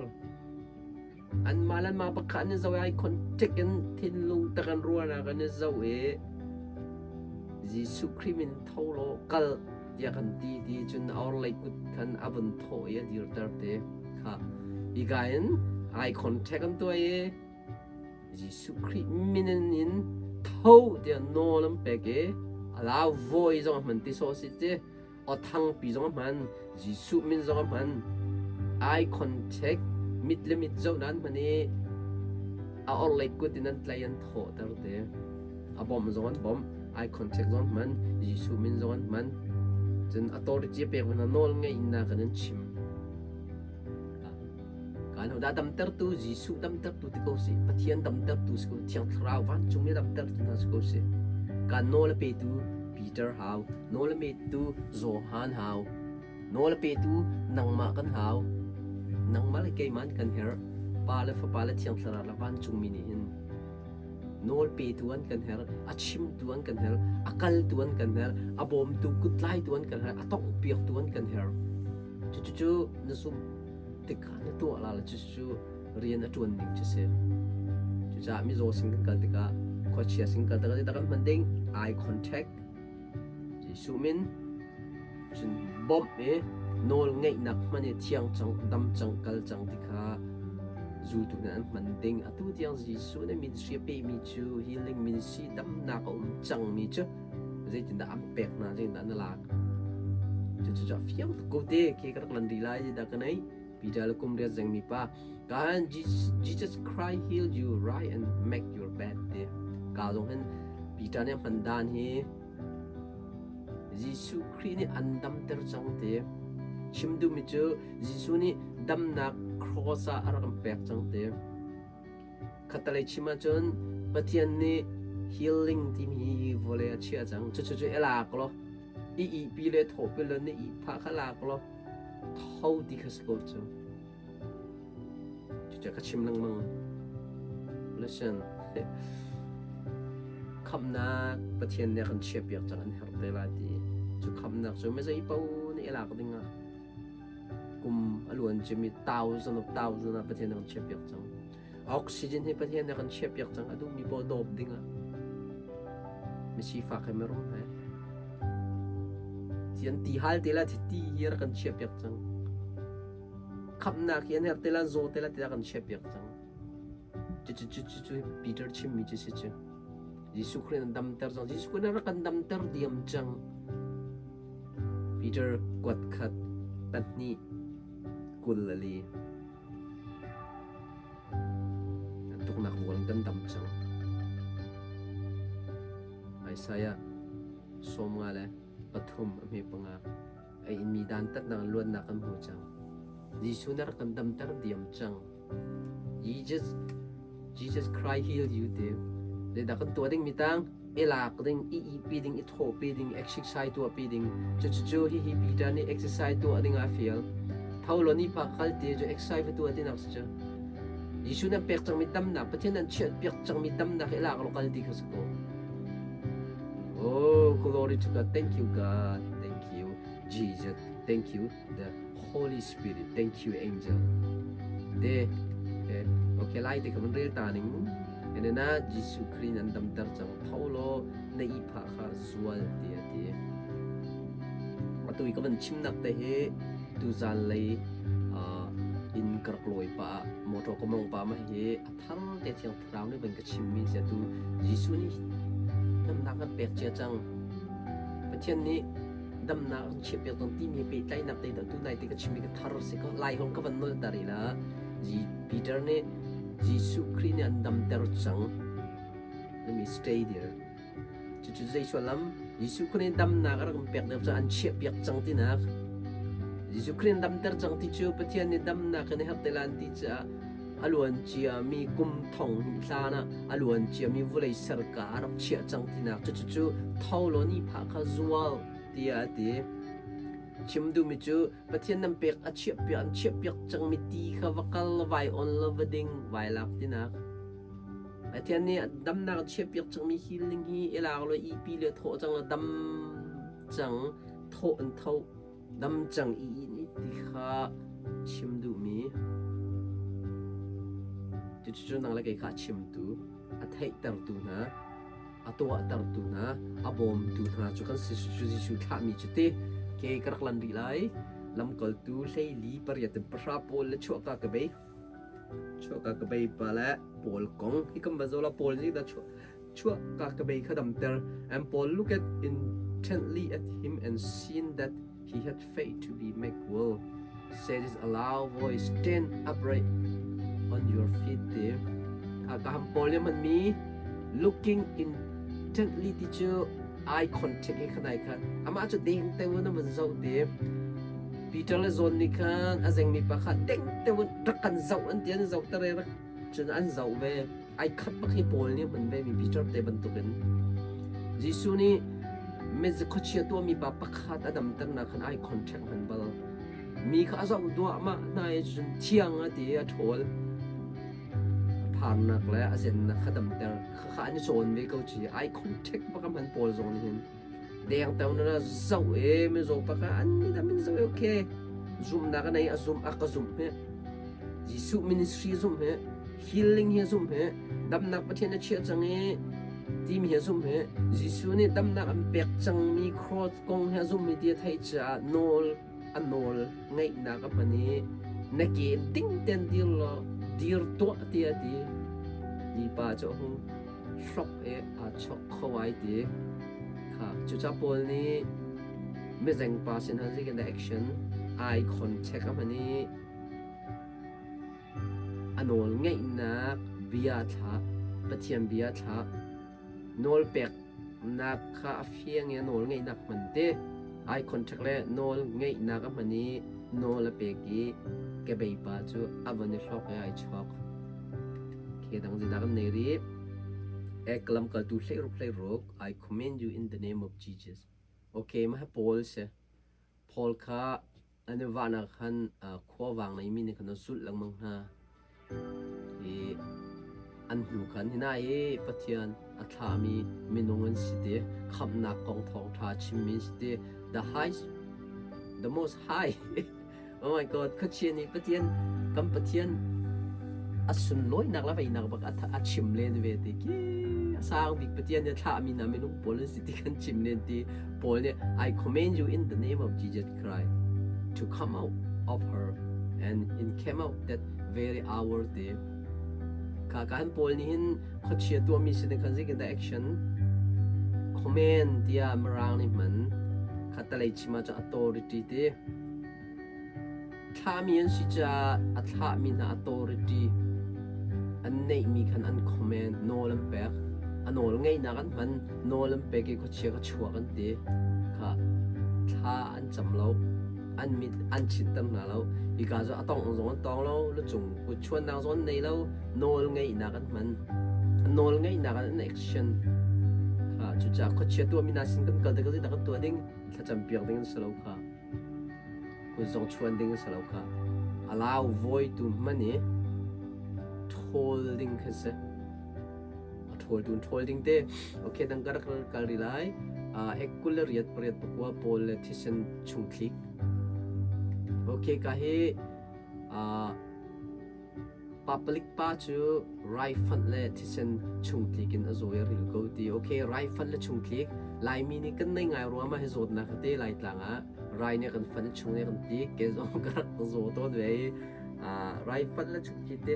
Anmah le anmah pakhat an i zoh i ai contact in thinlung tak an ruahnak an i zoh i Jesuh Khrih min tho law kal tiah kan ti ti cun a orhlei kut khan a vun thawh i a dirter te kha hika in ai contact an tuah i Jesuh Khrih min in tho tiah nawl an pek i a lau voi zong a hman ti sawh si ti aw thangpi zong a hman Jesuh min zong a hman eye contact mit le mit zoh nan hman i a orhlei kut in an tlai an thawhter te a bawmh zong an bawmh eye contact zong an hman Jesuh min zong an hman cun authority pek hna nawl ngeihnak in an chim kan ho dah damtertu Jesuh damtertu ti ko si Pathian damtertu si ko Thiang Thlarau vancung i damtertu hna si ko si kan nawl a petu Peter hau nawl a petu Johan hau nawl a petu nangmah kan hau nangmah le keimah kan herh Pa le Fapa le Thiang Thlarau le vancungmi nih hin nawl petu an kan herh a chimtu an kan herh a kaltu an kan herh a bawmtu kuttlaitu an kan herh a tonghpiaktu an kan herh cucu na zumh tikah na tuah la le cucu rian a ṭuan ning cu si. Cucaah mizaw sin kan kal tikah khuachia sin kal tikah zeidah kan hman ding? Eye contact. Jesuh min cun bawmh i nawl ngeihnak hman i thiang cang, dam cang, kal cang ti kha zultu nih an hman ding. Atu tiang Jesuh nih ministry a pemi cu healing ministry damnak a um cangmi cu zeitindah an pek hna, zeitindah an lak. Cucu a fiang tuk ko te khi ka rak lan rih lai dah ka nei. Peter le kum riat zengmi pa kan Jesus Christ heal you right and make your bed te ka zong hin Peter nih hman dan hi Jesuh Khrih nih an damter cang te chim duhmi cu Jesuh nih damnak cross ah a rak kan pek cang te Khattelei chim ahcun Pathian nih healing timi hi vawlei a chiah cang. Cucu cu i lak law i ihpi le thawhpi le na ihphah kha lak law tho ti kha si ko cu. Cucu ka chim lengmang. Listen. Khamnak Pathian nih a kan chiahpiak cang an herh te lai ti. Cu khamnak cu mizei paoh nih i lak ding ah kum a luan cimi thousand of thousand ah Pathian nih a kan chiahpiak cang. Oxygen hi Pathian nih a kan chiahpiak cang a duhmi paoh dawp ding ah. Misifak he mirum he. Ti an ti hal te la ti ti hi a kan chiahpiak cang. Khamnak hi an herh te la zaw te la ti a kan chiahpiak cang. Cucu cucu Peter chimmi cu si cu. Jesuh Khrih an damter cang. Jesuh Khrih nih a rak kan damter diam cang. Peter kuat khat 2 24. Tuknak vual kan dam cang. Isaiah 53 a hme panga a inmi dantatnak luatnak kan hmu cang. Jesuh na rak kan damter diam cang. Jesus Jesus Christ heal you ti. Zeidah kan tuah ding mi tang i lak ding, i ihpi ding, i thawhpi ding, exercise tuahpi ding. Cucu hihi Peter nih exercise tuah ding ah a fial. Tho law ni pa kal ti cu exercise va tuah tinak si cu. Jesuh nan pek cangmi damnak, Pathian nan chiah piak cangmi damnak i lak law kal ti kha si ko. Oh, glory to God. Thank you, God. Thank you, Jesus. Thank you the Holy Spirit. Thank you angel. Te okay lai te kha van rel ta ning. Enena Jesuh Khrih nan damter cang tho law na i phah kha zual ti a ti. Atu i ka van chimnak te hi tuzan lei inn ka rak lawi pa motor ka mong pa ma hi a thar te thiang thlarau nih van ka chimmi si atu Jesuh nih damnak kan pek cia cang. Pathian nih damnak an chiahpiak tawn timi pehtlaihnak te tu nai te ka chimmi ka thar si ko lai hong ka van nolh ta rih la. Peter nih Jesuh Khrih nih an damter cang. Let me stay there. Cucu zei sullam? Jesuh Khrih nih damnak a rak kan pek deuh cu an chiahpiak cang tinak. Jesuh Khrih nih damter cang ti cu Pathian nih damnak kan i herh te la an ti caah a luan ciami kum thong hnih hlan ah a luan ciami vawlei serka a rak chiah cang tinak. Cucu cu tho law ni phah kha zual tiah a ti. Chim duhmi cu Pathian nan pek a chiahpiak an chiahpiak cangmi ti kha va kal law vai on law va ding vai lak tinak. Pathian nih damnak a chiahpiak cangmi healing hi i lak law ipi le thawh cang law dam cang thawh an tho dam cang i i ti kha chim duhmi cucu nang le kei kha a chimtu a theihtertu hna a tuahtertu hna a bawmtu hna cu kan si cu Jesuh thlahmi cu ti ke ka rak lan rih lai lamkaltu hleili pariat in pahra pawl le chuahka ka bei Chuahka ka bei pa le Paul kong hi kan va zoh la Paul nih dah chuahka ka bei kha damter and Paul looked intently at him and seen that he had faith to be made well said his a loud voice stand upright on your feet ti ka ham Paul nih hmanmi looking intently ti cu eye contact he khanai kha amah cu deng te na van zoh ti Peter le John nih khan a zengmi pa kha deng te rak kan zoh an ti an zoh tere rak cun an zoh ve ai khat bak hi Paul nih hman ve mi Peter te bantukin Jesuh nih miz khuachia tuahmi pa pakhat a damternak khan eye contact hman bal mi kha a zoh duahmah hna i cun thiang a ti a ṭhawl pharnak le a zennak kha damter kha an i cawn ve ko ci ai contact bak a hman pawl zong nih hin deng teo na zoh e mizaw pa kha an ni dam in zoh e okay zumnak a nei a zum a ka zumh he Jesuh ministry zumh he healing hi zumh he damnak Pathian a chiah cang i timi hi zumh he Jesuh nih damnak an pek cangmi cross kong hi zumh mi ti a theih caah nawl a nawl ngeihnak a hman i na ke in ding tein dir law dir tuah tiah a ti. Mipa cu a hung hrok i aa chok kho ai ti. Kha cucaah Paul nih mizeng pa sin han zeikin dah action eye contact a hman i a nawl ngeihnak bia thlah Pathian bia thlah Nawlpeknak kha a fiang i a nawl ngeihnak hman te. Eye contact le nawl ngeihnak a hman i nawl a pek i kebei pa cu a von i hlawk i ai chawk. Ke dang zeidah kan nei rih? Ek lamkaltu 16 16 I commend you in the name of Jesus. Okay, mah Paul si. Paul kha an i vahnak khan khuavang neimi nih khan a zulh lengmang hna i an hnu khan hi hna hi Pathian a thlahmi minung an si ti khamhnak kong thawngṭha chimmi an si ti the high the most high oh my god khuachia nih Pathian kan Pathian a sunlawinak le veinak bak a chim len ve ti ki a sang bik Pathian nih a thlahmi hna minung pawl an si ti kan chim len ti Paul nih I commend you in the name of Jesus Christ to come out of her and in came out that very hour te kha ka han Paul nih hin khuachia tuahmi sin khan zeikin dah action command tiah mirang nih hman kha talei chim ah cun authority ti Thlahmi an si caah a thlahmi hna authority an neihmi khan an comment, nawl an pek. A nawl ngeihnak an hman, nawl an pek i khuachia ka chuak an ti. Kha thla an cam lo, an mit an chinter hna lo. Hika cu a tongh zong an tawng lo, lucung kut chuannak zong an nei lo, nawl ngeihnak an hman. Nawl ngeihnak an action. Kha cucaah khuachia tuahmi hna sin kan kal tikah zeidah kan tuah ding? Thlacam piak ding an si lo kha. Kut zong chuan ding a si lo kha. A lau vawitu hmanh i ṭhawl ding kha si. A ṭhawltu in ṭhawl ding te. Okay, dang ka rak kal rih lai. Ek 28 pariat pakua pawl le thisen chungthlik. Okay ka hi Papalik pa cu raifanh le thisen chungtlik in a zaw i a ril ko ti. Okay, raifanh le chungtlik Laimi nih kan nei ngai ruangah hi zawtnak hi te Laitlang ah rai nih kan fan chung nih kan tlik ke zong ka rak zaw tawn ve i raifanh le chungtlik te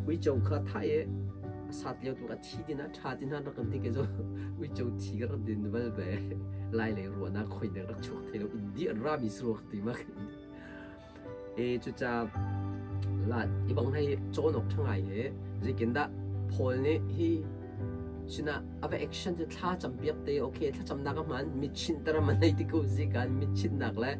uico kha thah i a sat lio tu a thi din ah ṭha ti hna rak kan ti ke zo uico thi ka rak din bal ve lai lei ruahnak khoi nek rak chuak thei lo India an rami suak ti ma E cucaah lat i bang hei cawn awk ṭha ngai hi zeitindah Paul nih hi sinah a va action cu thla campiak te okay thlacamnak a hman mitchinter a man hei ti ko zikan mitchinnak le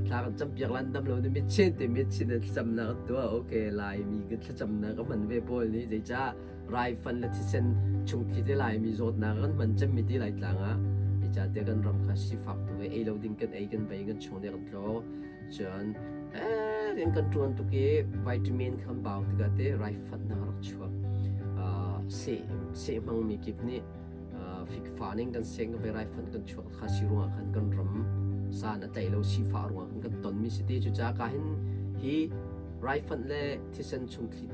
thla kan campiak lan dam lo ni mitchin te mitchin in thlacamnak an tuah okay Laimi kan thlacamnak a hman ve Paul nih zeicah raifan le thisen chungthli te Laimi zawtnak kan hman cemmi ti Laitlang ah zeicah tiah kan ram kha sifak tuk i ei lo ding kan ei kan bei kan chung ne kan tlaw Cun rian kan ṭuan tuk i vitamin kan bau tikah te raifanh rak chuak. Seh seh hmangmi kip nih fikfa ning kan seng ve raifanh kan chuak kha si ruangah khan kan ram san a tlaih lo sifah ruangah khan kan tonmi si ti cucaah ka hin hi raifanh le thisen chungthli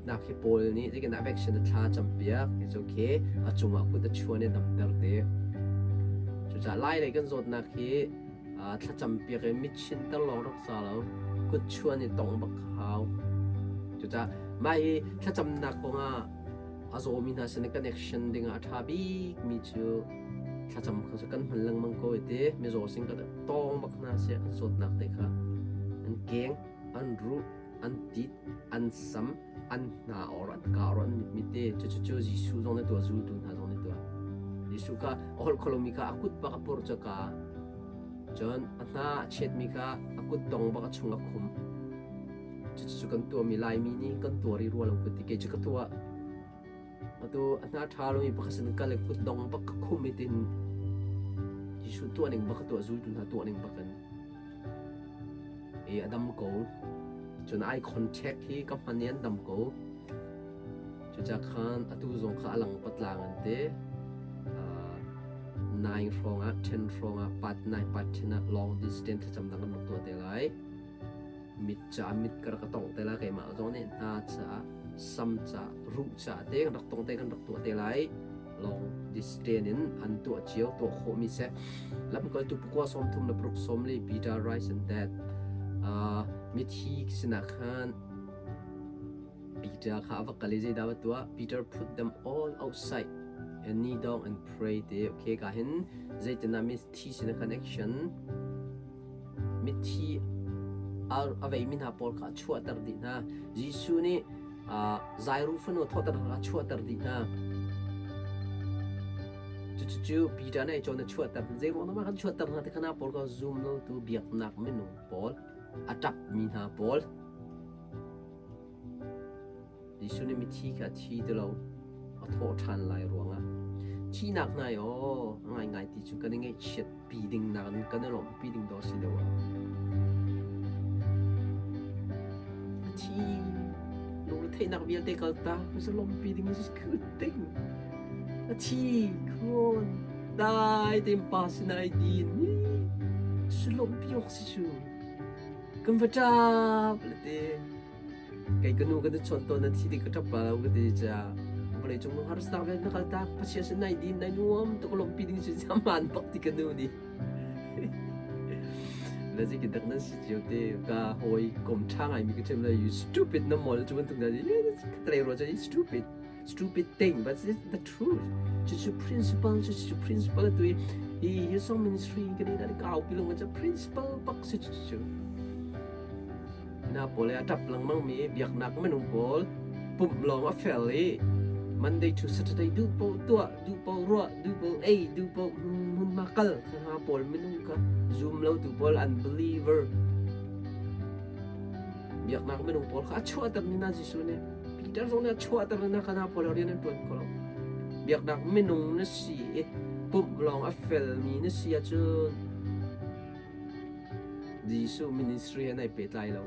nak hi pawl nih zeitin dah vaccine a thla campiak it's okay a cungah kut a chuan i damter te cucaah lai lei kan zawtnak hi Thlacam piak i mitchinter lawng rak za lo, kutchuan i tongh bak ka hau. Cucaah mah hi thlacamnak kongah a zawmi hna sin i connection dingah a ṭha bikmi cu thlacam kha cu kan hman lengmang ko i ti mizaw sin kan tawng bak hna seh an zawtnak te kha an keng, an ruh, an tit, an sam, an hna or an ka or an mit te cucu cu Jesuh zong nih tuah zultu hna zong nih tuah Jesuh kha a holh kholomi kha a kut bak a purh caka cun a hna a chetmi kha a kut dong bak a chung a khum cucu cu kan tuahmi Laimi nih kan tuar i rua lo ka ti kei cu ka tuah atu a hna ṭha lomi pakhat sin kal i kut dong bak ka khum i tin Jesuh tuah ning bak ka tuah zultu hna tuah ning bak in I a dam ko. Cun eye contact hi ka hman i an dam ko. Cucaah khan atu zong kha a lang patlang an ti. 9 hrawng ah 10 hrawng ah part 9 part 10 ah long distance thlacamnak an rak tuah te lai. Mit ca mit ka rak tongh te lai keimah zong nih hna caah sam ca ruh ca te kan rak tong te kan rak tuah te lai. Long distance in an tuah cio tuah khawhmi seh lamkaltu pakua 36 sawmli Peter Rice and Dad mithi sinah khan Peter kha a va kal i zeidah va tuah Peter put them all outside and knee down and pray te okay ka hin zeitinah mithi sinah khan action mithi a veimi hna pawl kha a chuahter dih hna Jesuh nih Zairu fanu thawhter kha a chuahter dih hna. Cucu Peter nih cawn a chuahter zei ruang dah kan chuahter hna ti khana pawl kha zum lo tu biaknak minung pawl a ṭapmi hna pawl Jesuh nih mithi kha thi ti lo a thawh ṭhan lai ruangah thihnak hna i aw a ngaingai ti cu kan i ngaihchiat pi ding nakin kan i lawmhpi ding dawh si deuh ah. A thi lungretheihnak vialte kaltak cu lawmhpi ding is good thing. A thi come on dai tein pa sinah ai din cu lawmhpi awk si cu kan va ṭap le te Kei ka nu kan i chawnh tawn na thi tik ka ṭap lo ka ti ca vawlei cung harsak ve na kal tak Pathian sin nai din nai nuam tuk lawmpi ding si aman bak ti ka nu nih le zi ki dak nan si cio te ka hawi kom ṭha ngai mi ka chim le you stupid na mol cu bantuk na ka trei ro cha stupid stupid thing but it's the truth cu principle cu principle tu hi hi song ministry ka ni na ka au pi lo cha principle bak si cu Hna pawl i a ṭap lengmangmi biaknak minung pawl pumh lawng a fel i Monday to Saturday duh paoh tuah, duh paoh ruah, duh paoh ei, duh paoh hmunhma kal kha hna pawl minung kha zum lotu pawl unbeliever biaknak minung pawl kha a chuahter ni na Jesuh nih Peter zong nih a chuahter ni na kha hna pawl rian an ṭuan kho lo. Biaknak minung na si i pumh lawng a felmi na si ahcun Jesuh ministry he nai pehtlai lo.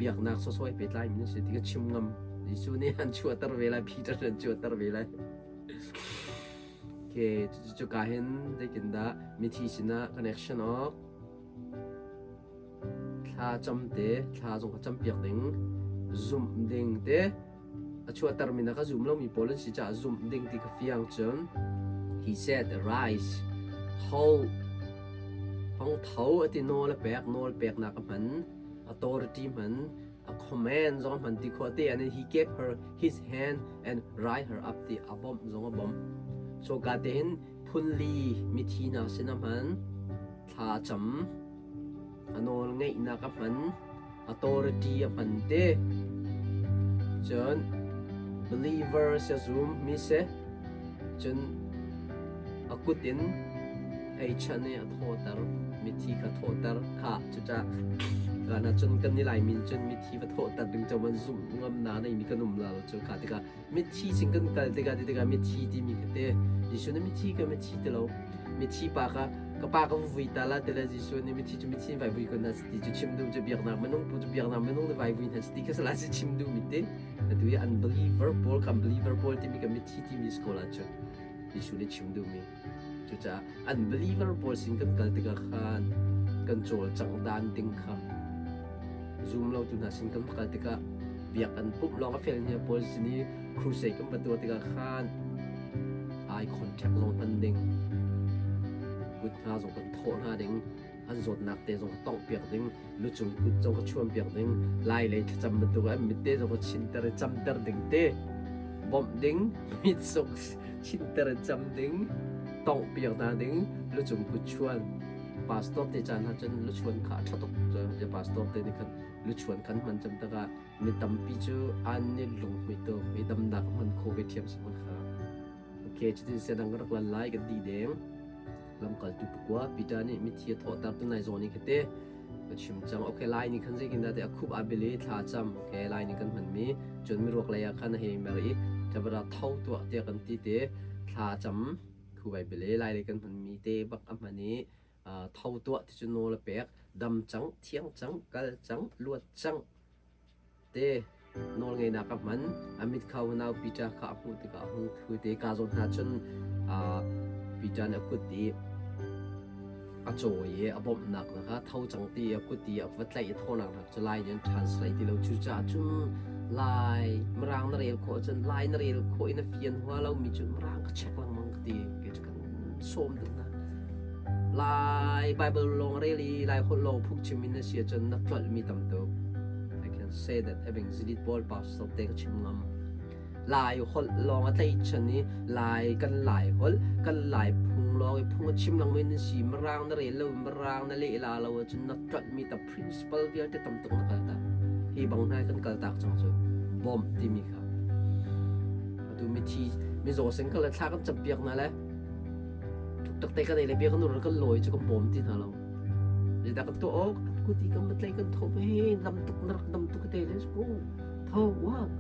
Biaknak sawsawh ai pehtlai mi na si ti ka chim ngam. Jesuh nih an chuahter ve lai, Peter nih an chuahter ve lai. Okay, cucu ka hin zeitindah mithi sinah connection awk. Thla cam te, thla zong kha campiak ding, zumh ding te, a chuahtermi na ka zum lomi pawl an si caah zumh ding ti kha fiang cun he said rise tho hong tho a ti nawl a pek nawl peknak a hman authority hman a command zong a hman ti khawh te and he gave her his hand and rise her up ti a bawmh zong a bawmh so ka te hin phunli mithi hna sin a hman thla a cam a nawl ngeihnak a hman authority a hman te cun believer si zum mi si cun a kut in hei chan i a thawter mithi kha thawter kha cucah kana cun kan ni lai min cun mithi va thawhter ding cu man zumh ngam na nei mi kan um la cu kha tikah mithi sin kan kal tikah ti tikah mithi timi kha te Jesuh nih mithi ka mithi ti lo mithi pa kha ka pa ka vui ta la ti le Jesuh nih mithi cu mithi vai vui ko na ti cu chim duh cu biaknak minung pu cu biaknak minung nih vai vui hna ti kha sala si chim duh mi te atu i unbeliever pawl kan believer pawl timi ka mithi timi school ah cun Jesuh nih chim duh mi Cucaah unbeliever pawl sin kan kal tikah khan kan cawlcangh dan ding kha zum lotu hna sin kan va kal tikah biak an pumh lawng a fel hna pawl sin i crusade kan va tuah tikah khan eye contact zong hman ding kut hna zong kan thawh hna ding an zawtnak te zong ka tonghpiak ding lucung kut zong ka chuanpiak ding lai lei thlacam bantuk an mit te zong ka chinter i camter ding te bawmh ding mit zong chinter i cam ding tonghpiak hna ding lucung kut chuan pastor te caan ah cun luchuan kha a ṭha tuk cu pastor te nih khan luchuan kan hman cem takah mi tampi cu an ni lunghmuih tuk i damnak hman kho ve ṭhiam si kha Okay, cutin siadang ka rak lan lai kan ti deng. Lamkaltu pakua Peter nih mithi a thawhter tu nai zawn i khate ka chim cang. Okay, lai ni khan zeikin dah te a khup a bili thla cam. Okay, lai ni kan hman mi cun miruak lei ah khan a hei mer i tabara tho tuah tiah kan ti te thla cam khu bai bili lai lei kan hman mi te bak a hman i tho tuah ti cu nawl a pek dam cang thiang cang kal cang luat cang Te nawlngeihnak a hman. A mit kha unau Peter kha a hmuh tikah a hung thu te. Ka zawn hna cun Peter nih a kut i a cawi i a bawmhnak hna kha tho cang ti a kut i a va tlaih i thawnak hna cu Lai nih an translate ti lo. Cucaah cun Lai Mirang na rel khawh cun Lai na rel khawh i na fian hua lomi cu Mirang ka check lengmang ka ti. Kei cu kan sawm deuh hna. Lai Bible lawng rel i Lai holh lawng phungchim in na si ahcun na tlolhmi tam tuk. I can say that evangelist Paul pastor te ka chim ngam. Lai holh lawng a tlaichan i Lai kan Lai holh kan Lai phung lawng i phung a chim lengmang na si Mirang na rel lo Mirang na leh la lo ahcun na tlolhmi ta principle vialte tam tuk na kal tak. Hi bang hna kan kal tak cang cu bomb timi kha. Atu mithi mizaw sing kal le thla kan campiak hna le Tuktak te kan ei le bia kan ur kan lawi cu kan bawm ti hna lo. Zeidah kan tuah awk? An kut i kan va tlaih kan thawh he dam tuk na rak dam tuk te let's go. Tho walk.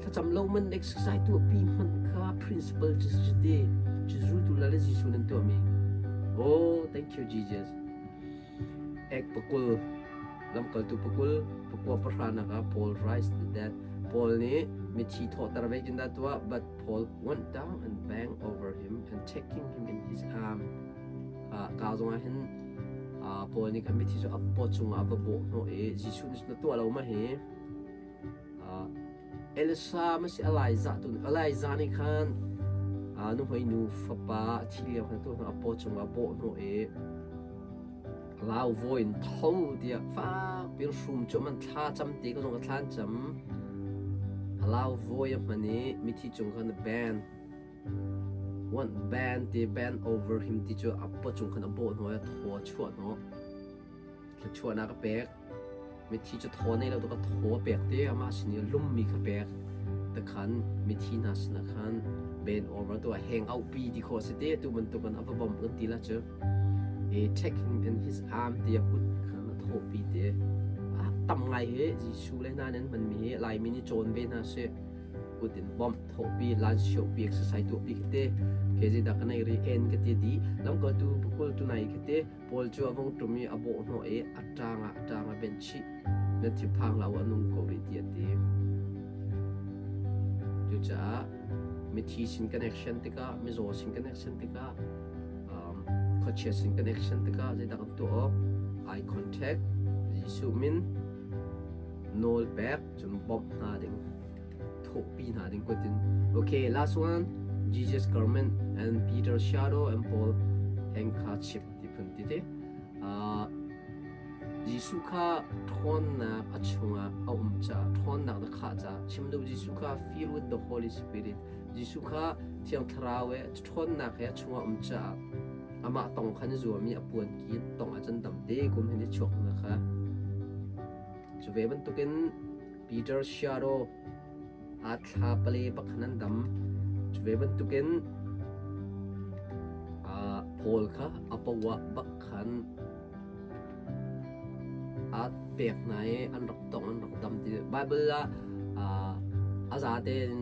Thlacam lo man exercise tuah pi hmanh kha principle cu si te. Cu zultu la le Jesuh nan tuah mi. Oh, thank you Jesus. Ek pakul lamkaltu pakul pakua pahra nak ah Paul rise the dead. Paul nih mithi thawhter ve kin dah tuah but Paul went down and banged over him and taking him in his arm. Ka zong ah hin Paul nih khan mithi cu a paw cungah a va bawh hnawh i Jesuh nih na tuah lo ma hi? Elisa ma si Elijah tu Elijah nih khan nuhmei nu fapa a thi lio khan tu a paw cungah a bawh hnawh i Lau vawi in tho tiah fakpi in hrum cu man thla cam ti ka zong ka thlan cam. Lau vawi a hman i mithi cung khan a band one band ti band over him ti cu a paw cung khan a bawh hnawh i a thaw a chuah hnawh. Thluachuahnak a pek. Mithi cu thaw nei lo tuk a thaw a pek ti amah sin i a lummi kha pek. Takhan mithi hna sinah khan bend over tu a heng auhpi ti khawh a si te tu bantuk in a va bawmh kan ti la cu. I take him in his arm tiah kut khan a thawhpi te. A tam ngai hi Jesuh le hna nan hmanmi hi Laimi nih cawn ve hna sih. Kut in bawmh thawhpi lan siohpi exercise tuahpi khi te. Ke zeidah ka nei ri en ka ti di lamkaltu pakul tu nai khi te Paul cu a vung ṭum i a bawh hnawh i a ṭang ah a ṭang a benh chih. Na thinphang hlah u, a nung ko rih tiah a ti. Cucaah mithi sin kan action tikah, mizaw sin kan action tikah, khuachia sin kan action tikah zeidah kan tuah awk? Eye contact. Jesuh min nawl pek cun bawmh hna ding thawhpi hna ding kutin. Okay, last one Jesus garment and Peter shadow and Paul handkerchief ti phun ti te. Jesuh kha ṭhawnnak a chungah a um caah ṭhawnnak na khah caah chim duh Jesuh kha fill with the Holy Spirit Jesuh kha Thiang Thlarau he ṭhawnnak he a chungah um caah amah tong khan i zuam i a puan ki tong ahcun dam te kum hin i chuak na kha cu ve bantukin Peter Shadow aa thla pale bak khan an dam cu ve bantukin Paul kha a poah bak khan aa pek hna i an rak tong an rak dam ti Bible ah a za tein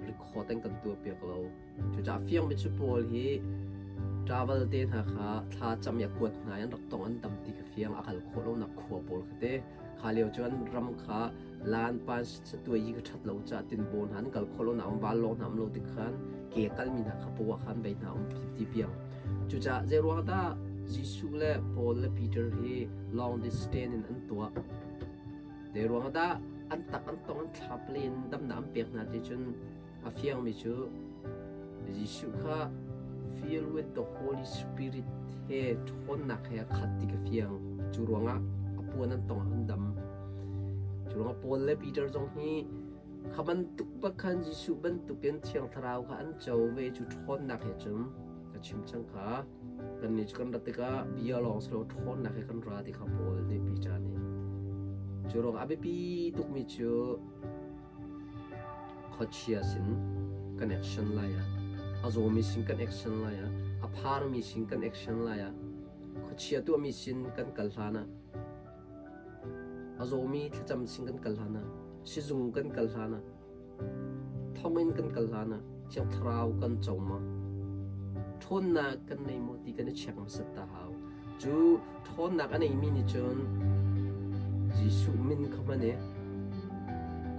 record an kan tuah piak lo. Cucaah fiangmi cu Paul hi travel te hna kha thla cam i a kuat hna i an rak tong an dam ti kha fiang a kal khawh lonak khua pawl kha te kha lio cu an ram kha lan pan satuai yi kha ṭhat lo caah tinbaw hna an kal khawh lonak um vanlawng hna um lo tik khan ke kalmi hna kha paw ah khan vei hna um ti piang. Cucaah zeiruang dah Jesuh le Paul le Peter hi long distance in an tuah? Zeiruang dah an tak an tong an thlap len damnak an pek hna ti cun a fiangmi cu Jesuh kha fill with the Holy Spirit he ṭhawnnak he a khat ti ka fiang. Cu ruangah a puan an tong an dam. Cu ruangah Paul le Peter zong hi kha bantuk bak khan Jesuh bantukin Thiang Thlarau kha an co ve cu ṭhawnnak he cun ka chim cang kha. Kannih cu kan rat tikah bia lawng si lo ṭhawnnak he kan ra ti kha Paul nih Peter nih. Cu ruangah a biapi tukmi cu Khuachia sin kan action lai ah, a zawmi sin kan action lai ah, a pharmi sin kan action lai ah, khuachia tuahmi sin kan kal hlan ah, a zawmi thlacam sin kan kal hlan ah, sizung kan kal hlan ah, thonginn kan kal hlan ah, Thiang Thlarau kan co ma? Ṭhawnnak kan nei maw ti kan i check hmasat ta hau. Cu ṭhawnnak a neimi nih cun Jesuh min kha hman i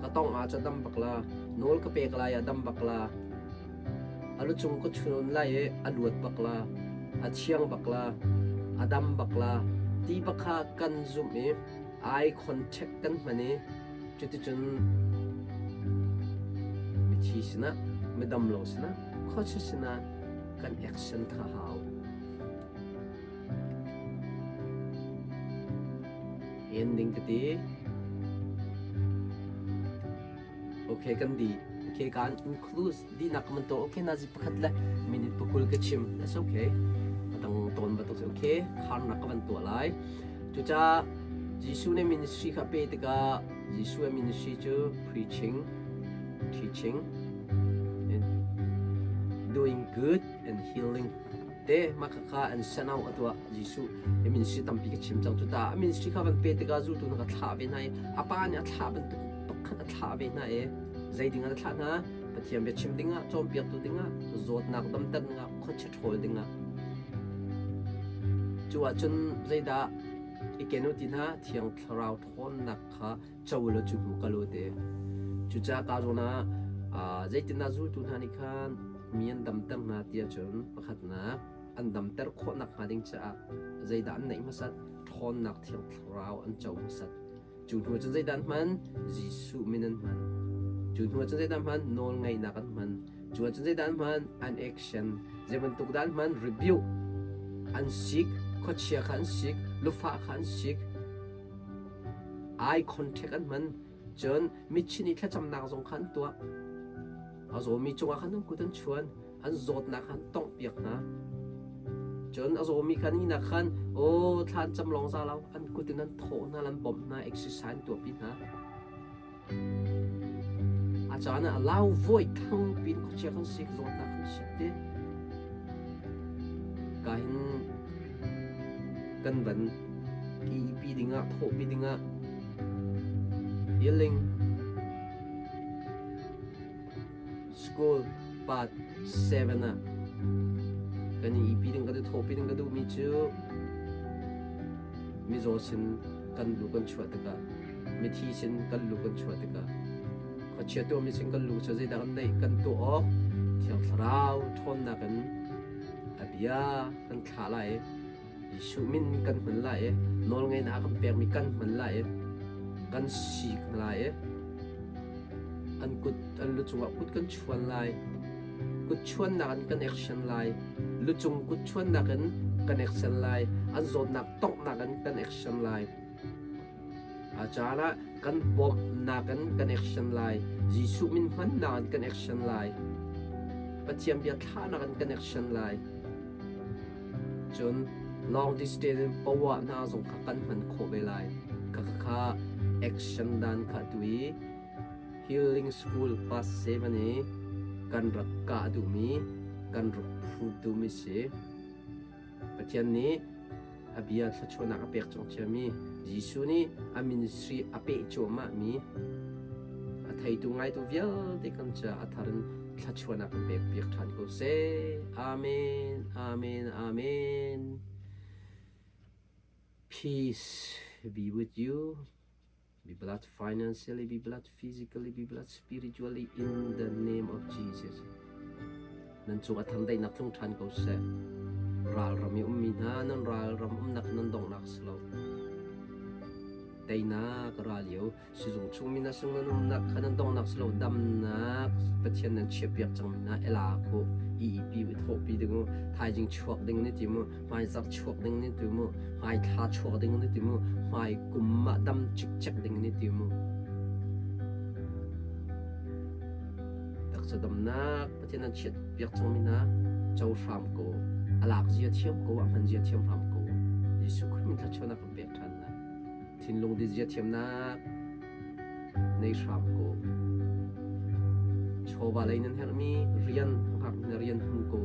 ka tong ahcun dam bak la, nawl ka pek lai ah dam bak la, a lucung ka chun lai i a luat bak la, a thiang bak la, a dam bak la, ti bak kha kan zumh i eye contact kan hman i cuticun mithi sinah, midam lo sinah, khuachia sinah kan action kha hau. Ending ka ti. Okay kan di. Okay kan include dinak man to okay nazi pakhat le minute pakul ka chim. That's okay. Atang ton batuk okay kharnak ka van tuah lai. Cuca Jesuh nih ministry kha pe tikah Jesuh ministry cu preaching, teaching, and doing good and healing te mah khakha an send out a tuah Jesuh i ministry tampi ka chim cang cu ta a ministry kha van pe tikah zultu hna kha thlah ve hna i a pa nih a thlah bantuk pakhat a thlah ve hna i zei ding ah a thlah hna Pathian bia chim dingah cawnpiaktu dingah zawtnak damter dingah khuachia ṭhawl dingah cu ahcun zeidah i ken u ti hna Thiang Thlarau ṭhawnnak kha co law cu hnu kal u ti. Cucaah ka zawn ah zeitindah zultu hna nih khan mi an damter hna ti ahcun pakhatnak an damter khawh nakhnga ding caah zeidah an neih hmasat? Ṭhawnnak Thiang Thlarau an co hmasat. Cu hnu cun zeidah an hman? Jesuh min an hman. Cu hnu cun zeidah an hman? Nawlngeihnak an hman. Cu ahcun zeidah an hman? An action. Zei bantuk dah an hman? Rebuke. An sik. Khuachia kha an sik. Lufah kha an sik. Eye contact an hman. Cun mitchin i thlacamnak zong kha an tuah. A zawmi cungah khan an kut an chuan. An zawtnak kha an tonghpiak hna. Cun a zawmi kha an ihnak khan aw thla an cam lawng za lo an kut in an thawh hna, an bawmh hna, exercise an tuahpi hna. A caan ah lau vawi thang pin khuachia kan sik zawtnak kan sik ti. Ka hin kan van ihpi dingah thawhpi dingah healing school part 7 ah kan i ihpi ding kan i thawhpi ding ka duhmi cu mizaw sin kan lu kan chuah tikah mithi sin kan lu kan chuah tikah khuachia tuahmi sin kan lu cu zeidah kan neih kan tuah awk Thiang Thlarau ṭhawnnak in a bia kan thlah lai i Jesuh min kan hman lai i Nawlngeihnak a kan pekmi kan hman lai i kan sik hna lai i an kut an lu cungah kut kan chuan lai. Kut chuannak in kan action lai. Lucung kut chuannak in kan action lai. An zawtnak tonghnak in kan action lai. A caan ah kan bawmhnak in kan action lai. Jesuh min hmannak in kan action lai. Pathian bia thlahnak in kan action lai. Cun long distance in power hna zong kha kan hman khawh ve lai. Kha kha action dan kha tu i Healing School Pass 7 i kan rak kah duhmi, kan rak prove duhmi si. Pathian nih a bia thluachuahnak a pek cang ciami Jesuh nih a ministry a peh cuahmahmi a theitu ngaitu vialte kan caah a thar in thluachuahnak kan pek piak ṭhan ko seh. Amen. Amen. Amen. Peace be with you. Be blessed financially, be blessed physically, be blessed spiritually in the name of Jesus. Nan cung a thar daihnak tlung ṭhan ko seh. Ralram i ummi hna nan ralram umnak nan donghnak si lo. Teinak ral lio sizung chungmi hna sung nan umnak kha nan donghnak si lo damnak Pathian nan chiahpiak cangmi hna ela khu EEP thawhpi ding u thaizing chuak ding ni ti mu hmaizarh chuak ding ni ti mu hmaithla chuak ding ni ti mu hmai kum ah dam cikcek ding ni ti mu taksa damnak Pathian an chiat piak cangmi hna co hram ko a lak zia thiam ko a hman zia thiam hram ko Jesuh Khrih min thluachuahnak kan pek ṭhan hna thinlung di zia thiamnak nei hram ko. Chawva lei nan herhmi rian hngak na rian hmu ko.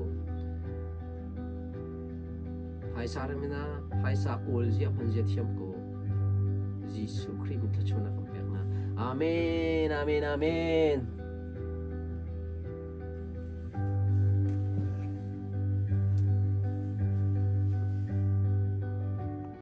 Phaisa ramina phaisa kawl zia hman zia thiam ko. Jesuh Khrih min thluachuahnak kan pek na. Amen, amen, amen.